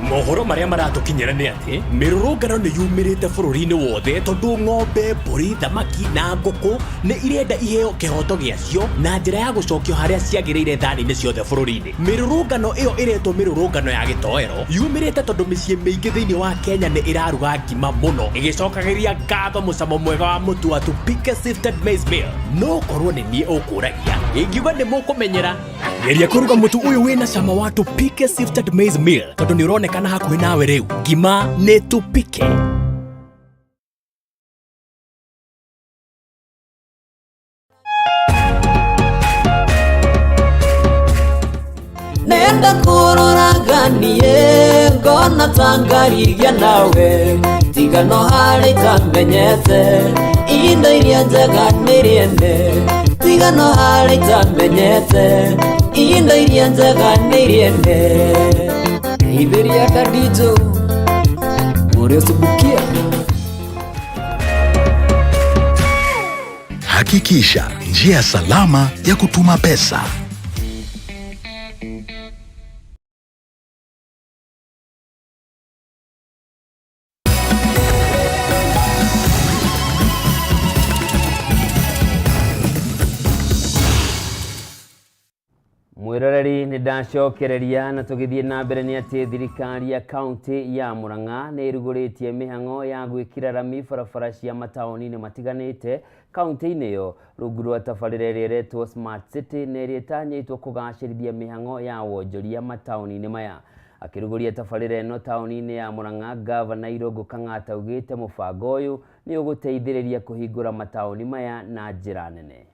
Mohoro marĩa maratũkinyĩra nĩ atĩ mĩrũrũngano nĩ yumĩrĩte bũrũri-inĩ wothe tondũ ng'ombe mbũri thamaki na ngũkũ nĩ irenda iheo kĩhoto gĩacio na njĩra ya gũcokio harĩa ciagĩrĩire thani-inĩ ciothe bũrũri-inĩ. Mĩrũrũngano ĩyo ĩretwo mĩrũrũngano ya gĩtoero yumĩrĩte tondũ mĩciĩ mĩingĩ thĩinĩ wa Kenya nĩ ĩraruga ngima mũno ĩgĩcokagĩria ngatho mũcamo mwega wa mũtu wa Tupike Sifted Maize Meal. No korwo nĩ niĩ ũkũragia ingiuga nĩ mũkũmenyera. Geria kũruga mũtu ũyũ wĩna cama wa Tupike Sifted Maize Meal tondũ nĩ ũronekana hakuhĩ nawe rĩu. Ngima nĩ Tupike. Nenda kũroraganie ngona ta ngarigia nawe tiga no harĩ itamenyete indo iria njega nĩ rĩene tiga no harĩ itamenyete indo iria njega nĩ rĩene Itheria Kadijo ũrĩa ũcubukia. Hakikisha njia salama ya kutuma pesa. Mwiroreri nĩ ndacokereria na tũgĩthiĩ na mbere nĩ atĩ thirikari ya kaunti ya Murang'a nĩ ĩrugũrĩtie mĩhang'o ya gwĩkĩra rami barabara cia mataũni-inĩ matiganĩte kaunti-inĩ ĩyo rungu rwa tabarĩra ĩrĩa ĩretwo Smart City na ĩrĩa ĩtanyĩtwo kũgacĩrithia mĩhang'o ya wonjoria mataũni-inĩ maya. Akĩrugũria tabarĩra ĩno taũni-inĩ ya Murang'a, Gavana Irũngũ Kang'ata augĩte mũbango ũyũ nĩ ũgũteithĩrĩria kũhingũra mataũni maya na njĩra nene.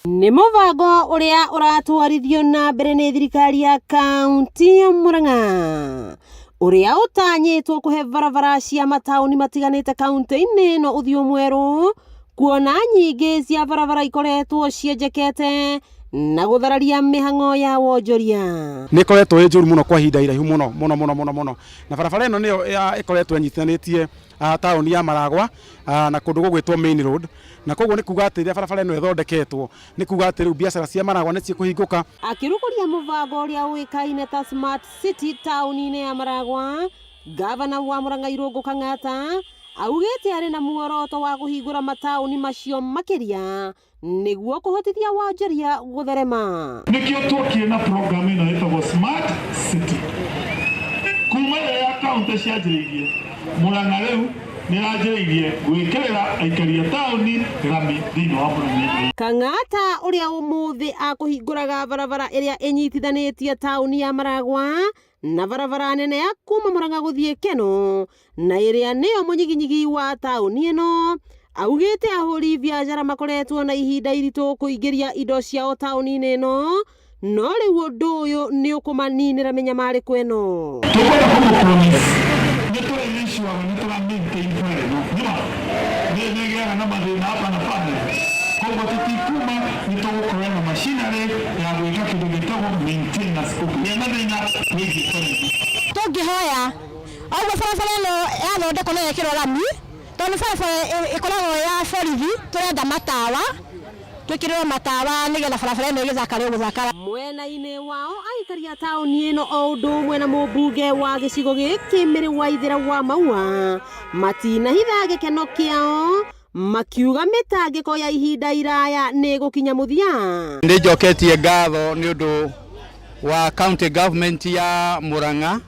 Nĩ mũbango ũrĩa ũratwarithio na mbere nĩ thirikari ya kaunti ya Murang'a Ũrĩa ũtanyĩtwo kũhe barabara cia mataũni matiganĩte kaunti-inĩ ĩno ũthiũ mwerũ, kuona nyingĩ cia barabara ikoretwo cienjekete na gũthararia mĩhang'o ya wonjoria. Nä ĩkoretwo ä njå ru må no kwa ihinda iraihu må no må no må no må no må no, na barabara ä no nä yo ĩkoretwo ĩnyitithanĩtie taũni ya Maragwa na kũndũ gũgwĩtwo Main Road, na koguo nĩ kuga atĩ rĩrĩa barabara ĩno ĩthondeketwo, nĩ kuga atĩ rĩu biacara cia Maragwa nĩ cikũhingũka. Akĩrugũria mũbango ũrĩa ũĩkaine ta Smart City taũni-inĩ ya Maragwa, Gavana wa Murang'a Irũngũ Kang'ata augĩte arĩ na muoroto wa kũhingũra mataũni macio makĩria nĩguo kũhotithia wonjoria gũtherema. Nĩkĩo twokire na program ĩno ĩtagwo Smart City. Kuma rĩrĩa ya kaunti cianjĩrĩirie, Murang'a rĩu nĩ ĩranjĩrĩirie gwĩkĩrĩra aikari a taũni rami thĩinĩ wa Murang'a. Kang'ata ũrĩa ũmũthĩ akũhingũraga barabara ĩrĩa ĩnyitithanĩtie taũni ya Maragwa na barabara nene ya kuma Murang'a gũthiĩ Keno, na ĩrĩa nĩyo mũnyiginyigi wa taũni ĩno, augĩte ahũri biacara makoretwo na ihinda iritũ kũingĩria indo ciao taũni-inĩ ĩno, no rĩu ũndũ ũyũ nĩ ũkũmaninĩra mĩnyamarĩko ĩno. Tũkwenda kũmũ-promise nĩ tũrĩ-ensure nĩ tũra maintain bara ĩno, nĩma nĩ ĩgĩaga na mathĩna hapa na pale, koguo tũtikuma, nĩ tũgũkorwo na machinery ya gwĩka kĩndũ gĩtagwo maintenance kũngĩgĩa na thĩna wĩgiĩ bara ĩno. Tũngĩhoya oguo barabara ĩno yathondekwo na yekĩrwo rami, tondũ nĩ barabara ĩkoragwo ya borithi, tũrenda matawa, twĩkĩrĩrwo matawa nĩgetha barabara ĩno ĩgĩthakare gũthakara. Mwena-inĩ wao aikari a taũni ĩno o ũndũ ũmwe na mũmbunge wa gĩcigo gĩkĩ Mĩrĩ Waithĩra wa Maua matinahitha gĩkeno kĩao, makiuga mĩtangĩko ya ihinda iraya nĩ ĩgũkinya mũthia. Nĩ njoketie ngatho nĩ ũndũ wa county government ya Murang'a,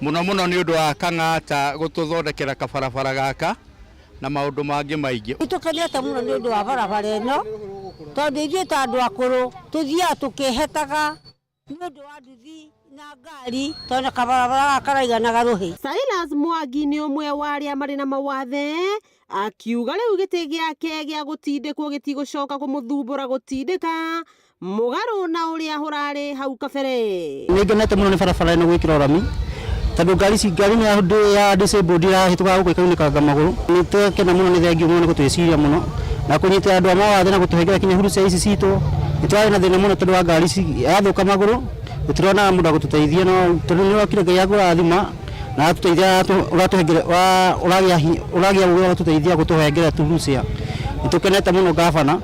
mũno mũno nĩ ũndũ wa Kang'ata gũtũthondekera kabarabara gaka na maũndũ mangĩ maingĩ. Nĩtũkenete mũno nĩ ũndũ wa barabara ĩno, tondũ ithuĩ ta andũ akũrũ tũthiaga tũkĩhetaga nĩ ũndũ wa nduthi na ngari, tondũ kabarabara gaka karaiganaga rũhĩ. Silas Mwangi nĩ ũmwe wa arĩa marĩ na mawathe, akiuga rĩu gĩtĩ gĩake gĩa gũtindĩkwo gĩtigũcoka kũmũthumbũra gũtindĩka mũgarũ na ũrĩa ũrarĩ hau kabere. Nĩ ngenete mũno nĩ barabara ĩno gwĩkĩrwo rami, tondũ ngari ici, ngari ya disabled irahĩtũka gũkũ ĩkaunĩkanga magũrũ. Nĩ twakena mũno, nĩ thengiũ mũno nĩ gũtwĩciria mũno na kũnyitĩra andũ a mawathe na gũtũhengera kinya hurucia ici citũ. Nĩ twarĩ na thĩna mũno tondũ wa ngari ici yathũka magũrũ, tũtironaga mũndũ agũtũteithia, no tondũ nĩ wokire Ngai akũrathima na atũteithia, ũratũhengera, ũragĩa ũgĩ wa gũtũteithia gũtũhengera tuhurucia. Nĩ tũkenete mũno gavana,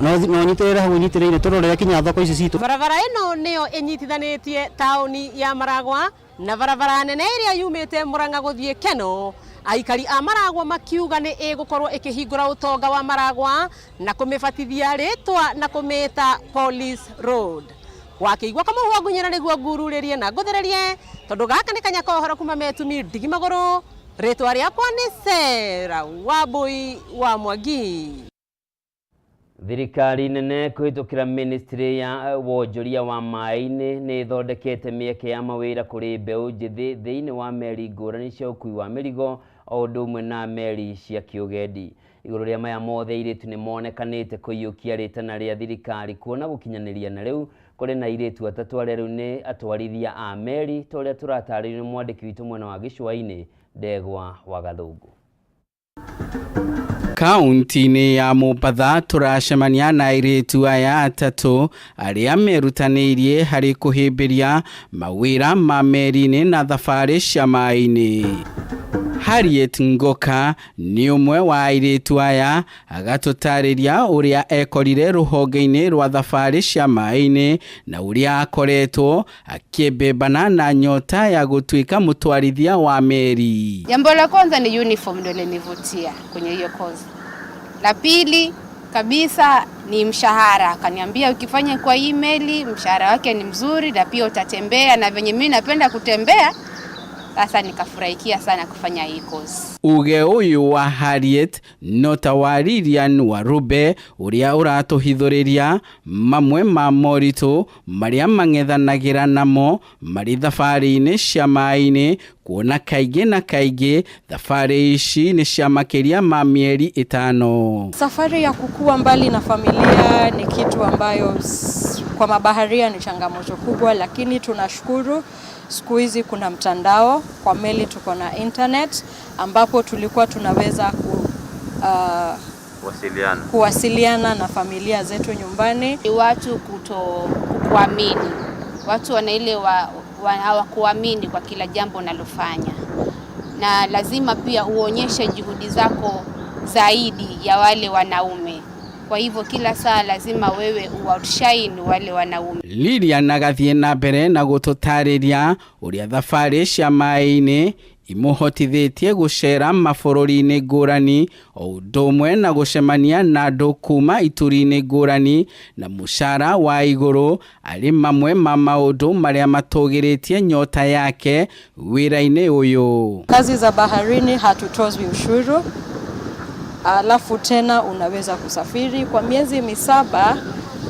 na ũnyitĩrĩre hau ũnyitĩrĩire tũrorere kinya thoko ici citũ. Barabara ĩno nĩyo ĩnyitithanĩtie taũni ya Maragwa na barabara nene ĩrĩa yumĩte Murang'a gũthiĩ Keno. Aikari a Maragwa makiuga nĩ ĩgũkorwo ĩkĩhingũra ũtonga wa Maragwa na kũmĩbatithia rĩtwa na kũmĩta Police Road. Wakĩigua kamũhwa ngunyĩra nĩguo ngururĩrie na ngũthererie, tondũ gaka nĩ kanya ka ũhoro kuma Metumi ndigi magũrũ. Rĩtwa rĩakwa nĩ Sarah Wambui wa Mwangi. Thirikari nene kũhĩtũkĩra ministry ya wonjoria wa maĩ-inĩ nĩ ĩthondekete mĩeke ya mawĩra kũrĩ mbeũ njĩthĩ thĩinĩ wa meri ngũrani cia ũkuui wa mĩrigo o ũndũ ũmwe na meri cia kĩũgendi. Igũrũ rĩa maya mothe, airĩtu nĩ monekanĩte kũiyũkia rĩtana rĩa thirikari, kuona gũkinyanĩria na rĩu kũrĩ na airĩtu atatũ arĩa rĩu nĩ atwarithia a meri, ta ũrĩa tũratarĩrio nĩ mwandĩki witũ mwena wa gĩcũa-inĩ Ndegwa wa Gathũngũ. Kaunti-inĩ ya Mombatha tũracemania na airĩtu aya atatũ arĩa merutanĩirie harĩ kũhĩmbĩria mawĩra ma meri-inĩ na thabarĩ cia maĩ-inĩ. Harriet Ngoka nĩ ũmwe wa airĩtu aya, agatũtarĩria ũrĩa ekorire rũhonge-inĩ rwa thabarĩ cia maĩ-inĩ na ũrĩa akoretwo akĩmbĩmbana na nyota ya gũtuĩka mũtwarithia wa meri. Jambo la kwanza ni uniform ndio ilinivutia kwenye hiyo course. La pili kabisa ni mshahara. Akaniambia ukifanya kwa hii meli mshahara wake ni mzuri na pia utatembea, na venye mimi napenda kutembea, sasa nikafurahikia sana kufanya hii course. Uge ũyũ wa Harriet no ta wa Lilian Warube ũrĩa ũratũhithũrĩria mamwe ma moritũ marĩa mang'ethanagĩra namo marĩ thabarĩ-inĩ cia maĩ-inĩ, kuona kaingĩ na kaingĩ thabarĩ ici nĩ cia makĩria ma mĩeri 5. Safari ya kukua mbali na familia ni kitu ambayo kwa mabaharia ni changamoto kubwa, lakini tunashukuru Siku hizi kuna mtandao, kwa meli tuko na internet ambapo tulikuwa tunaweza kuwasiliana na familia zetu nyumbani. Ni watu kuto kukuamini, watu wana ile hawakuamini kwa kila jambo unalofanya, na lazima pia uonyeshe juhudi zako zaidi ya wale wanaume. Kwa hivyo kila saa lazima wewe uoutshine wale wanaume. Lilian agathiĩ na mbere na gũtũtarĩria ũrĩa thabarĩ cia maĩ-inĩ imũhotithĩtie gũcera mabũrũri-inĩ ngũrani o ũndũ ũmwe na gũcemania na andũ kuma ituri-inĩ ngũrani na mũcara wa igũrũ arĩ mamwe ma maũndũ marĩa matũgĩrĩtie nyota yake wĩra-inĩ ũyũ. Kazi za baharini hatutozwi ushuru, alafu tena unaweza kusafiri kwa miezi 7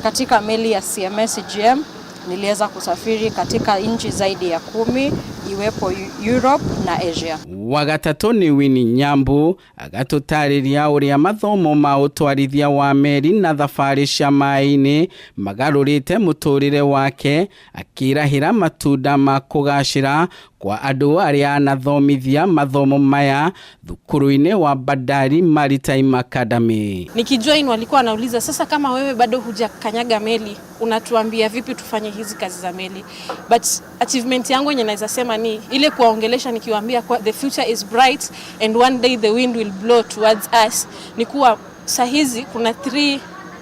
katika meli ya CMS GM. Niliweza kusafiri katika nchi zaidi ya 10 iwepo Europe na Asia. Wagatatũ nĩ Winnie Nyambu agatũtarĩria ũrĩa mathomo ma ũtwarithia wa meri na thabarĩ cia maĩ-inĩ magarũrĩte mũtũrĩre wake, akĩrahĩra matunda ma kũgacĩra kwa andũ arĩa anathomithia mathomo maya thukuru-inĩ wa Bandari Maritime Academy. Nikijoin walikuwa wanauliza, sasa kama wewe bado hujakanyaga meli unatuambia vipi tufanye hizi kazi za meli? But achievement yangu yenye naweza sema ni ile kuwaongelesha nikiwaambia kwa the future is bright and one day the wind will blow towards us. Ni kuwa saa hizi kuna 3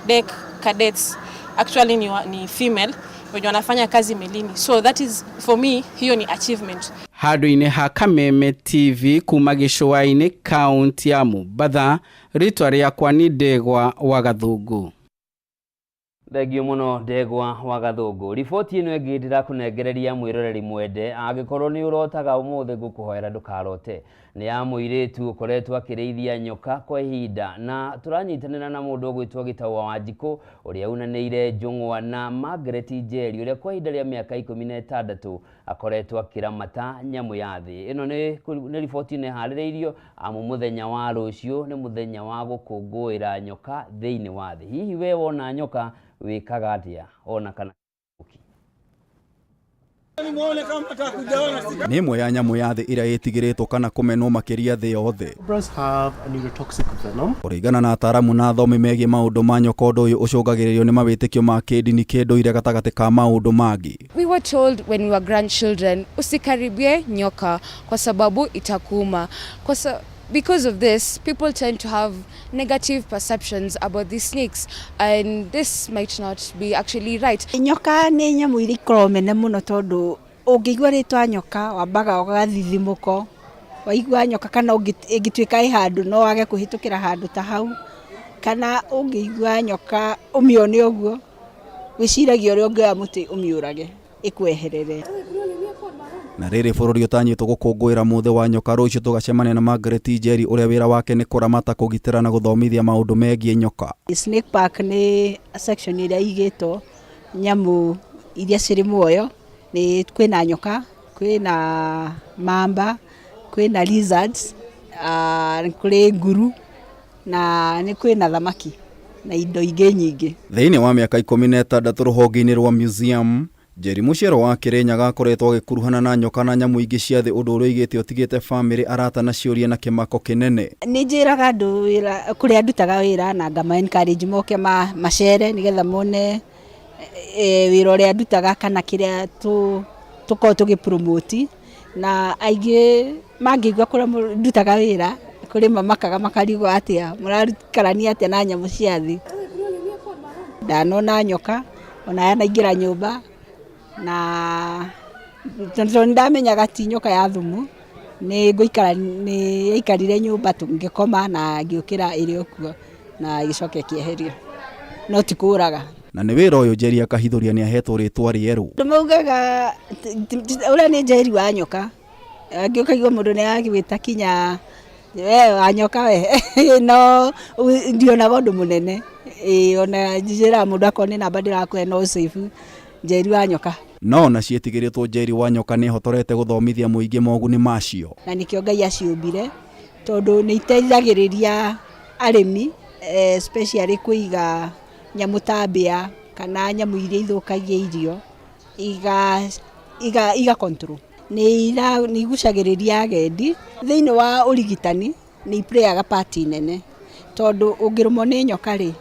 deck cadets actually ni female wenye wanafanya kazi melini, so that is for me, hiyo ni achievement. Handũ-inĩ ha Kameme TV kuma gĩcũa-inĩ kaunti ya Mombatha, rĩtwa rĩakwa nĩ Ndegwa wa Gathũngũ. Thengio mũno Ndegwa wa Gathũngũ. Riboti ĩno ĩngĩ ndĩrakũnengereria mwĩroreri mwende, angĩkorwo nĩ ũrotaga ũmũthĩ ngũkũhoera ndũkarote. Nĩ ya mũirĩtu ũkoretwo akĩrĩithia nyoka kwa ihinda, na tũranyitanĩra na mũndũ ũgwĩtwo Gĩtaũ wa Wanjikũ ũrĩa unanĩire njũng'wa na Margaret Njeri ũrĩa kwa ihinda rĩa mĩaka 16 akoretwo akĩramata nyamũ ya thĩ. Ĩno nĩ riboti ĩno ĩharĩrĩirio amu mũthenya wa rũciũ nĩ mũthenya wa gũkũngũĩra nyoka thĩinĩ wa thĩ. Hihi we wona nyoka wĩkaga atĩa ona kana Nĩ ĩmwe ya nyamũ ya thĩ ĩrĩa ĩtigĩrĩtwo kana kũmenwo makĩria thĩ yothe. Cobras have a neurotoxic venom. Kũringana na ataaramu na athomi megiĩ maũndũ ma nyoka, ũndũ ũyũ ũcũngagĩrĩrio nĩ mawĩtĩkio ma kĩndini kĩndũire gatagatĩ ka maũndũ mangĩ. We were told when we were grandchildren, usikaribie nyoka kwa sababu itakuuma. Because of this, people tend to have negative perceptions about these snakes, and this might not be actually right. Nyoka nĩ nyamũ iria ikoragwo mene mũno tondũ ũngĩigua rĩtwa nyoka wambaga ũgathithimũko, waigua nyoka kana ĩngĩtuĩka ĩ handũ no wage kũhĩtũkĩra handũ ta hau, kana ũngĩigua nyoka ũmĩone ũguo wĩciragia ũrĩa ũngĩoya mũtĩ ũmĩũrage ĩkweherere. Na rĩrĩ bũrũri ũtanyĩtwo gũkũngũĩra mũthĩ wa nyoka, rũciũ tũgacemania na Margaret Njeri ũrĩa wĩra wake nĩ kũramata, kũgitĩra na gũthomithia maũndũ megiĩ nyoka. Snake Park nĩ section ĩrĩa ĩigĩtwo nyamũ iria cirĩ muoyo, nĩ kwĩna nyoka, kwĩna mamba, kwĩna lizards, kũrĩ nguru na nĩ kwĩna thamaki na indo ingĩ nyingĩ. Thĩinĩ wa mĩaka 16 rũhonge-inĩ rwa museum, Njeri Mũciaro wa Kĩrĩnyaga akoretwo agĩkuruhana na nyoka na nyamũ ingĩ cia thĩ, ũndũ ũrĩa ũigĩte ũtigĩte bamĩrĩ, arata na ciũria na kĩmako kĩnene. Nĩ njĩraga andũ wĩra kũrĩa ndutaga wĩra na ngama encourage moke macere nĩgetha mone wĩra ũrĩa ndutaga kana kĩrĩa tũkoragwo tũgĩ promote, na aingĩ mangĩigua kũrĩa ndutaga wĩra kũrĩ mamakaga makarigwo atĩa mũrarikarania atĩa na nyamũ cia thĩ. Ndanona nyoka ona yanaingĩra nyũmba na tondũ nĩndamenyaga ti nyoka ya thumu, nĩ ngũikara, nĩ yaikarire nyũmba ngĩkoma na ngĩũkĩra ĩrĩ o kuo na ĩgĩcoka ĩkĩeherio, no ti kũraga. Na nĩ wĩra ũyũ Njeri akahithũria nĩ ahetwo rĩtwa rĩerũ. Andũ maugaga ũrĩa nĩ Njeri wa nyoka, angĩ ũkaigua mũndũ nĩ agĩta kinya we wa nyoka we no ndionaga ũndũ mũnene. Ona njĩraga mũndũ akorwo nĩ namba ndĩrakũhe no save Njeri wa nyoka. No ona ciĩtigĩrĩtwo Njeri wa nyoka nĩ ĩhotorete gũthomithia mũingĩ moguni macio. Na nĩkĩo Ngai aciũmbire tondũ nĩ iteithagĩrĩria arĩmi especially kũiga nyamũ ta mbĩa kana nyamũ iria ithũkagia irio, iga control. Nĩ igucagĩrĩria agendi thĩinĩ wa ũrigitani, nĩ iplayaga part nene tondũ ũngĩrũmwo nĩ nyoka rĩ,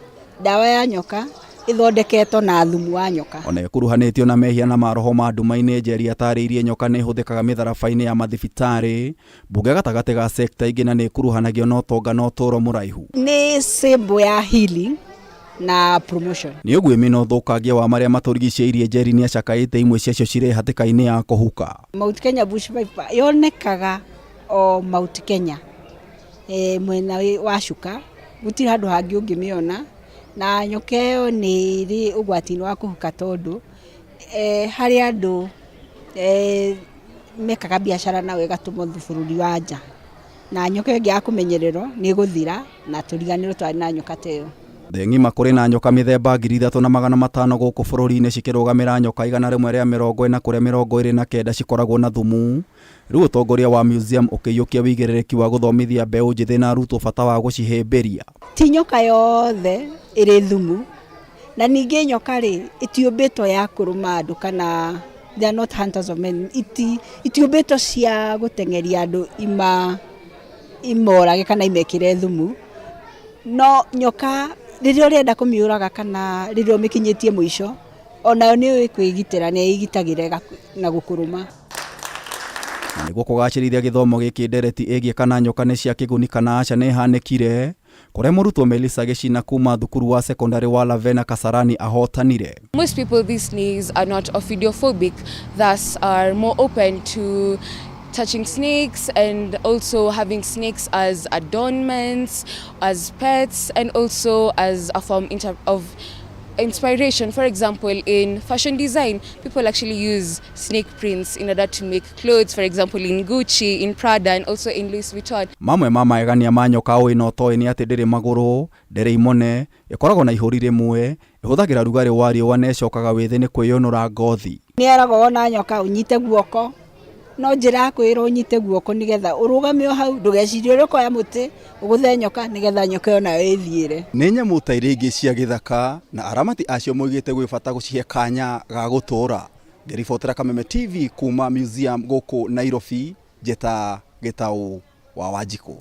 ndawa ya nyoka ĩthondeketwo na thumu wa nyoka. Ona ĩkuruhanĩtio na mehia na maroho ma nduma-inĩ, Njeri atarĩirie nyoka nĩ ĩhũthĩkaga mĩtharaba-inĩ ya mathibitarĩ, mbunge gatagatĩ ga sekta ingĩ na nĩ ĩkuruhanagio na ũtonga na ũtũũro mũraihu. Nĩ symbol ya healing na promotion. Nĩ ũguĩmi na ũthũkangia wa marĩa matũrigicĩirie, Njeri nĩ acakaĩte imwe ciacio cirĩ hatĩka-inĩ ya kũhuka. Mount Kenya Bush Viper yonekaga o Mount Kenya, mwena wa Chuka, gũtirĩ handũ hangĩ ũngĩmĩona, na nyoka ĩyo nĩ ĩrĩ ũgwati-inĩ wa kũhuka tondũ harĩ andũ mekaga biacara nayo ĩgatũmwo bũrũri wa nja, na nyoka ĩngĩ ya kũmenyererwo nĩ ĩgũthira na tũriganĩrwo twarĩ na nyoka ta ĩyo. Thĩ ng'ima kũrĩ na nyoka mĩthemba 3500 gũkũ bũrũri-inĩ cikĩrũgamĩra nyoka 140 kũrĩa 29 cikoragwo na thumu. Rĩu ũtongoria wa museum ũkĩiyũkia wĩigĩrĩrĩki wa gũthomithia mbeũ njĩthĩ na arutwo bata wa gũcihĩmbĩria. Ti nyoka yothe ĩrĩ thumu, na ningĩ nyoka rĩ ĩtiũmbĩtwo ya kũrũma andũ kana they are not hunters of men, itiũmbĩtwo cia gũteng'eria andũ imorage kana imekĩre thumu. No nyoka rĩrĩa ũrenda kũmĩũraga kana rĩrĩa ũmĩkinyĩtie mũico, onayo nĩ ĩũĩ kwĩgitĩra, nĩ ĩgitagĩra na gũkũrũma. Na nĩguo kũgacĩrithia gĩthomo gĩkĩ, ndereti ĩgiĩ kana nyoka nĩ cia kĩguni kana aca nĩ ĩhanĩkire, kũrĩa mũrutwo Melissa Gĩcina kuma thukuru wa secondary wa Lavena Kasarani ahotanire. Most people these days are not ophidiophobic, thus are more open to touching snakes and also having snakes as adornments, as pets, and also as a form of inspiration. For example, in fashion design, people actually use snake prints in order to make clothes, for example, in Gucci, in Prada, and also in Louis Vuitton. Mamwe ma magegania ma nyoka ũĩ na ũtoĩ nĩ atĩ ndĩrĩ magũrũ, ndĩrĩ imone, ĩkoragwo na ihũri rĩmwe, ĩhũthagĩra rugarĩ wa riũa na ĩcokaga wĩthĩ nĩ kwĩyũnũra ngothi. Nĩ eragwo wona nyoka ũnyite guoko, no njĩra ya kwĩrwo ũnyite guoko nĩgetha ũrũgame o hau, ndũgecirie ũrĩa ũkoya mũtĩ ũgũthe nyoka nĩgetha nyoka ĩyo nayo ĩthiĩre. Nĩ nyamũ ta iria ingĩ cia gĩthaka na aramati acio moigĩte gwĩ bata gũcihe kanya ga gũtũũra. Ngĩribotera Kameme TV kuma museum gũkũ Nairobi, njĩta Gĩtaũ wa Wanjikũ.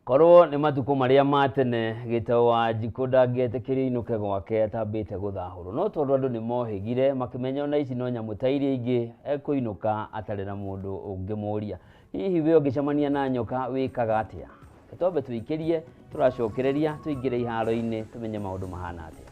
Korwo nĩ matukũ marĩa ma tene, Gĩtaũ wa Wanjikũ ndangĩetĩkĩrio inũke gwake atambĩte gũthahũrwo, no tondũ andũ nĩ mohĩgire makĩmenya ona ici no nyamũ ta iria ingĩ, ekũinũka atarĩ na mũndũ ũngĩmũria. Hihi we ũngĩcemania na nyoka wĩkaga atĩa? Twambe tũikĩrie, tũracokereria tũingĩre iharo-inĩ tũmenye maũndũ mahana atĩa.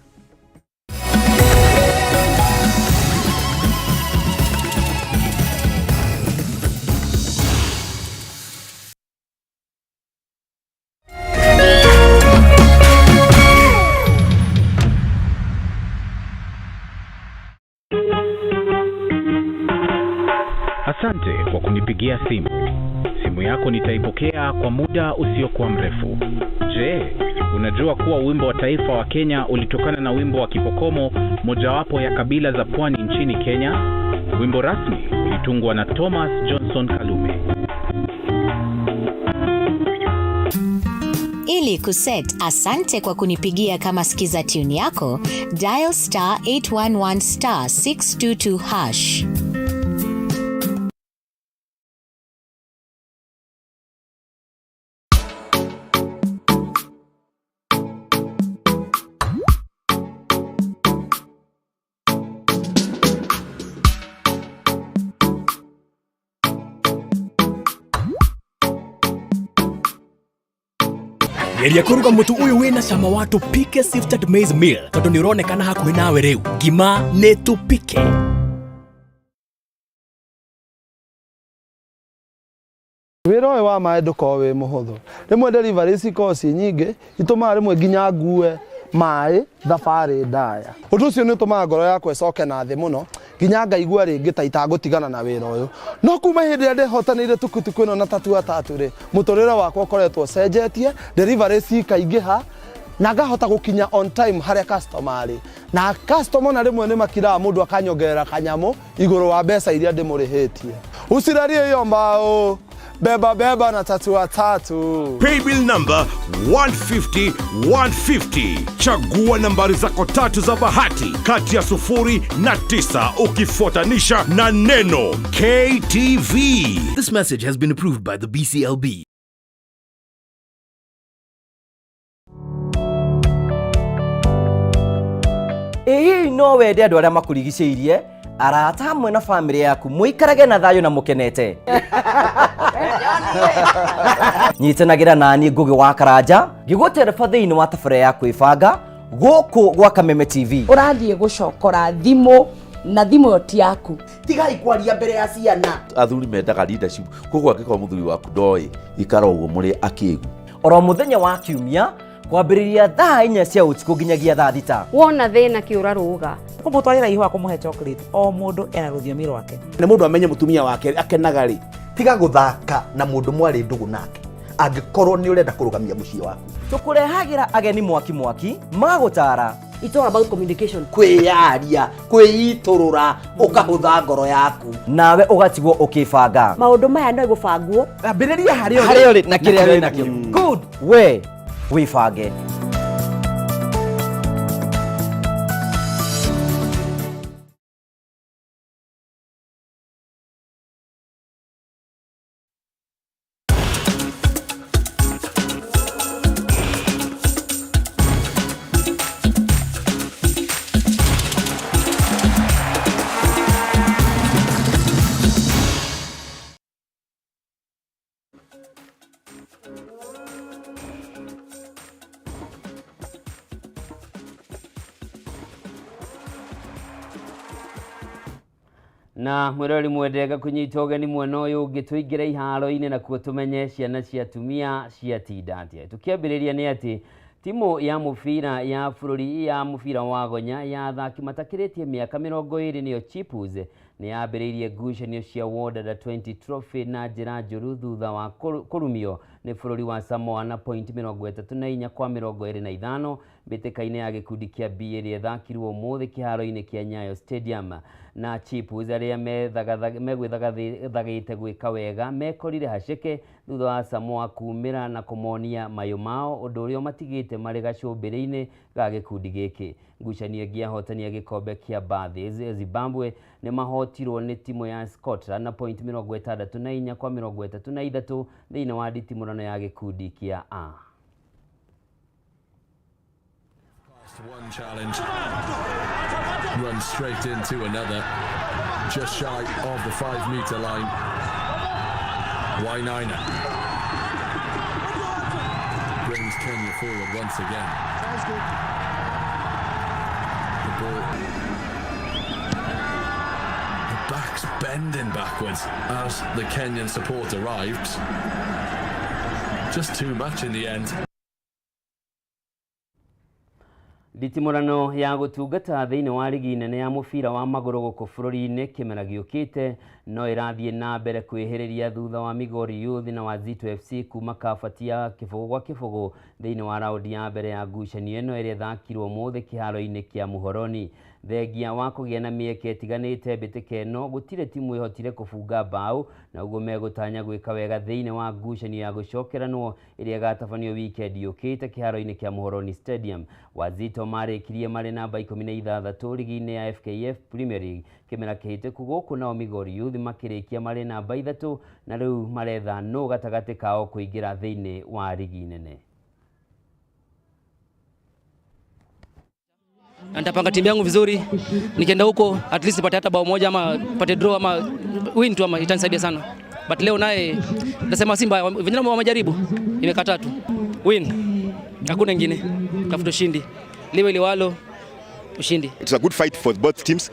Asante kwa kunipigia simu. Simu yako nitaipokea kwa muda usiokuwa mrefu. Je, unajua kuwa wimbo wa taifa wa Kenya ulitokana na wimbo wa Kipokomo, mojawapo ya kabila za pwani nchini Kenya? Wimbo rasmi ulitungwa na Thomas Johnson Kalume. Ili kuset asante kwa kunipigia kama skiza tune yako, dial star 811 star 622 hash. Geria kũruga mũtu ũyũ wĩna cama wa Tupike Sifted Maize Meal tondũ nĩ ũronekana hakuhĩ nawe rĩu. Ngima nĩ Tupike. Wĩra ũyũ wa maĩ ndũkoragwo wĩ mũhũthũ. Rĩmwe delivery cikoragwo ciĩ nyingĩ, itũmaga rĩmwe nginya ngue maĩ thabarĩ ndaya. Ũndũ ũcio nĩ ũtũmaga ngoro yakwa ĩcoke na thĩ mũno, nginya ngaigua rĩngĩ ta itangũtigana na wĩra ũyũ. No kuma hĩndĩ ĩrĩa ndĩhotanĩire tukutuku ĩno na tatua tatu rĩ, mũtũrĩre wakwa ũkoretwo ũcenjetie, delivery cikaingĩha, na ngahota gũkinya on time harĩa customer arĩ. Na customer ona rĩmwe nĩ makiraga mũndũ akanyongerera kanyamũ igũrũ wa mbeca iria ndĩmũrĩhĩtie. Usilalie hiyo mbao. Beba beba na tatua tatu. Paybill number 150 150. Chagua nambari zako tatu za bahati kati ya 0 na 9 ukifuatanisha na neno KTV. This message has been approved by the BCLB. Ĩ hihi no wende andũ arĩa makũrigicĩirie, arata hamwe na bamĩrĩ yaku mũikarage na thayũ na mũkenete? Nyitanagĩra naniĩ Ngũgĩ wa Karanja ngĩgũtereba thĩinĩ wa tabarĩra ya kwĩbanga gũkũ gwa Kameme TV. Ũrathiĩ gũcokora thimũ na thimũ ĩyo ti yaku. Tigai kwaria mbere ya ciana. Athuri mendaga leadership, koguo angĩkorwo mũthuri waku ndoĩ, ikara ũguo mũrĩ akĩgu. Oro mũthenya wa kiumia kwambĩrĩria thaa 4 cia ũtukũ nginyagia thaa 6. Wona thĩna kĩũra rũga. Kũmũtwarĩra ihũa, kũmũhe chocolate, o mũndũ ena rũthiomi rwake. Nĩ mũndũ amenye mũtumia wake akenaga rĩ. Tiga gũthaka na mũndũ mwarĩ ndũgũ nake angĩkorwo nĩ ũrenda kũrũgamia mũciĩ waku. Tũkũrehagĩra ageni mwaki mwaki magũtara. It's all about communication. Kwĩyaria, kwĩitũrũra, ũkahũtha ngoro yaku. Nawe ũgatigwo ũkĩbanga. Maũndũ maya no gũbangwo. Ambĩrĩria harĩa harĩa ũrĩ na kĩrĩa wĩ nakĩo. Good, we wĩbange. Na mwirori mwendega kunyita ũgeni mwena ũyũ ũngĩ tũingĩre iharo-inĩ nakuo tũmenye ciana cia atumia ciatinda atĩa. Tũkĩambĩrĩria nĩ atĩ timu ya mũbira ya bũrũri ya mũbira wa gonya ya athaki matakĩrĩtie mĩaka 20 nĩyo Chippers nĩ yambĩrĩirie ngucanio cia World Under 20 Trophy na njĩra njũru thutha wa kũrumio nĩ bũrũri wa Samoa na point 34 kwa 25 mbĩtĩka-inĩ ya gĩkundi kĩa B ĩrĩa ĩthakirwo ũmũthĩ kĩharo-inĩ kĩa Nyayo Stadium. Na Chippers arĩa megwĩthagathagĩte gwĩka wega mekorire haceke thutha wa Samoa kumĩra na kũmonia mayũ mao, ũndũ ũrĩa ũmatigĩte marĩ gacũmbĩrĩ-inĩ ga gĩkundi gĩkĩ. Ngucanio ĩngĩ ahotani a gĩkombe kĩa Bathis Zimbabwe nĩ mahotirwo nĩ timu ya Scotland na point 64 kwa 33 thĩinĩ wa nditimũrano ya gĩkundi kĩa A. One challenge, runs straight into another, just shy of the 5-meter line. Wainaina brings Kenya forward once again. The ball, the back's bending backwards as the Kenyan support arrived. Just too much in the end. Nditimũrano ya gũtungata thĩinĩ wa rigi nene ya mũbira wa magũrũ gũkũ bũrũri-inĩ kĩmera gĩũkĩte no ĩrathiĩ na mbere kwĩhĩrĩria thutha wa Migori Youth na Wazito FC kuma kabati ya 0-0 thĩinĩ wa raundi ya mbere ya ngucanio ĩno ĩrĩa ĩthakirwo ũmũthĩ kĩharo-inĩ kĩa Muhoroni. Thengia wa kũgĩa na mĩeke ĩtiganĩte mbĩtĩka ĩno gũtirĩ timu ĩhotire kũbunga mbaũ na ũguo megũtanya gwĩka wega thĩinĩ wa ngucanio ya gũcokeranwo ĩrĩa ĩgatabanio wikendi yũkĩte kĩharo-inĩ kĩa Muhoroni Stadium. Wazito marĩkirie marĩ namba 16 rigi-inĩ ya FKF Premier League kĩmera kĩhĩtũku, gũkũ nao Migori Youth makĩrĩkia marĩ namba 3 na rĩu maretha nũ gatagatĩ kao kũingĩra thĩinĩ wa rigi nene. Na nitapanga timu yangu vizuri, nikienda huko at least nipate hata bao moja ama pate draw ama win tu, ama itanisaidia sana. But leo naye nasema Simba vijana wamejaribu, imekataa tu. Win, hakuna ingine, tafuta ushindi, liwe liwalo, ushindi. It's a good fight for both teams.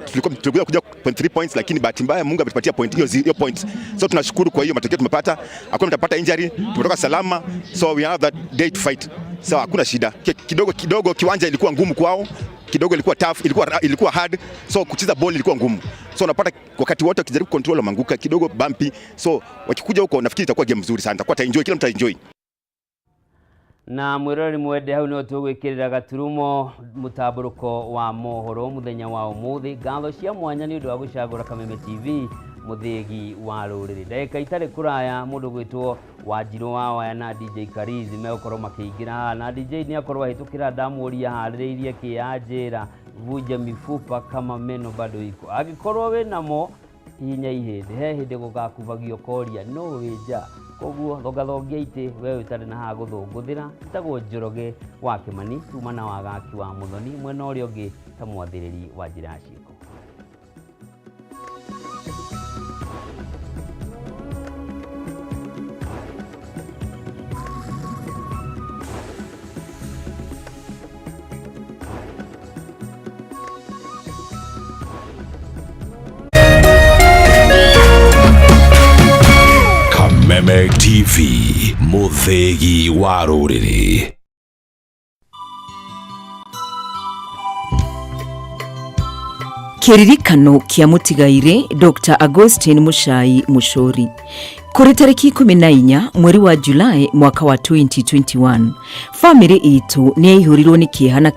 Tulikuwa kuja 0.3 points, lakini bahati mbaya Mungu ametupatia point hiyo hiyo points. So tunashukuru kwa hiyo matokeo tumepata. Hakuna mtapata injury, tumetoka salama, so we have that day to fight. So hakuna shida. Kidogo kidogo kiwanja ilikuwa ngumu kwao, kidogo ilikuwa tough, ilikuwa hard, so kucheza ball ilikuwa ngumu. So unapata wakati wote wakijaribu control wameanguka kidogo bumpy. So wakikuja huko nafikiri itakuwa game nzuri sana. Itakuwa enjoy, kila mtu enjoy. Na mwĩroreri mwende, hau no tũgwĩkĩrĩra gaturumo mũtambũrũko wa mohoro mũthenya wa ũmũthĩ. Ngatho cia mwanya nĩ ũndũ wa gũcagũra Kameme TV, mũthĩgi wa rũrĩrĩ. Ndagĩka itarĩ kũraya, mũndũ gwĩtwo Wanjirũ wa Waya na DJ Karizi megũkorwo makĩingĩra haha, na DJ nĩ akorwo ahĩtũkĩra. Ndamũria harĩrĩirie kĩ, anjĩra vunja mifupa kama meno bado iko. Angĩkorwo wĩnamo, hihinya ihĩndĩ he hĩndĩ gũgakubagio koria no wĩ nja. Koguo thongathongia itĩ we ũtarĩ na haha gũthũngũthĩra. Tagwo Njoroge wa Kĩmani, tuma na Wagaki wa Mũthoni mwena ũrĩa ũngĩ ta mwathĩrĩri wa njĩra ya ciĩko. Kameme TV, mũthĩgi wa rũrĩrĩ. Kĩririkano kĩa mũtigairĩ Dr Augustine Muchai Muchori. Kũrĩ tarĩki 14 mweri wa Julai mwaka wa 2021, bamĩrĩ itũ nĩ yaihũrirwo nĩ kĩeha na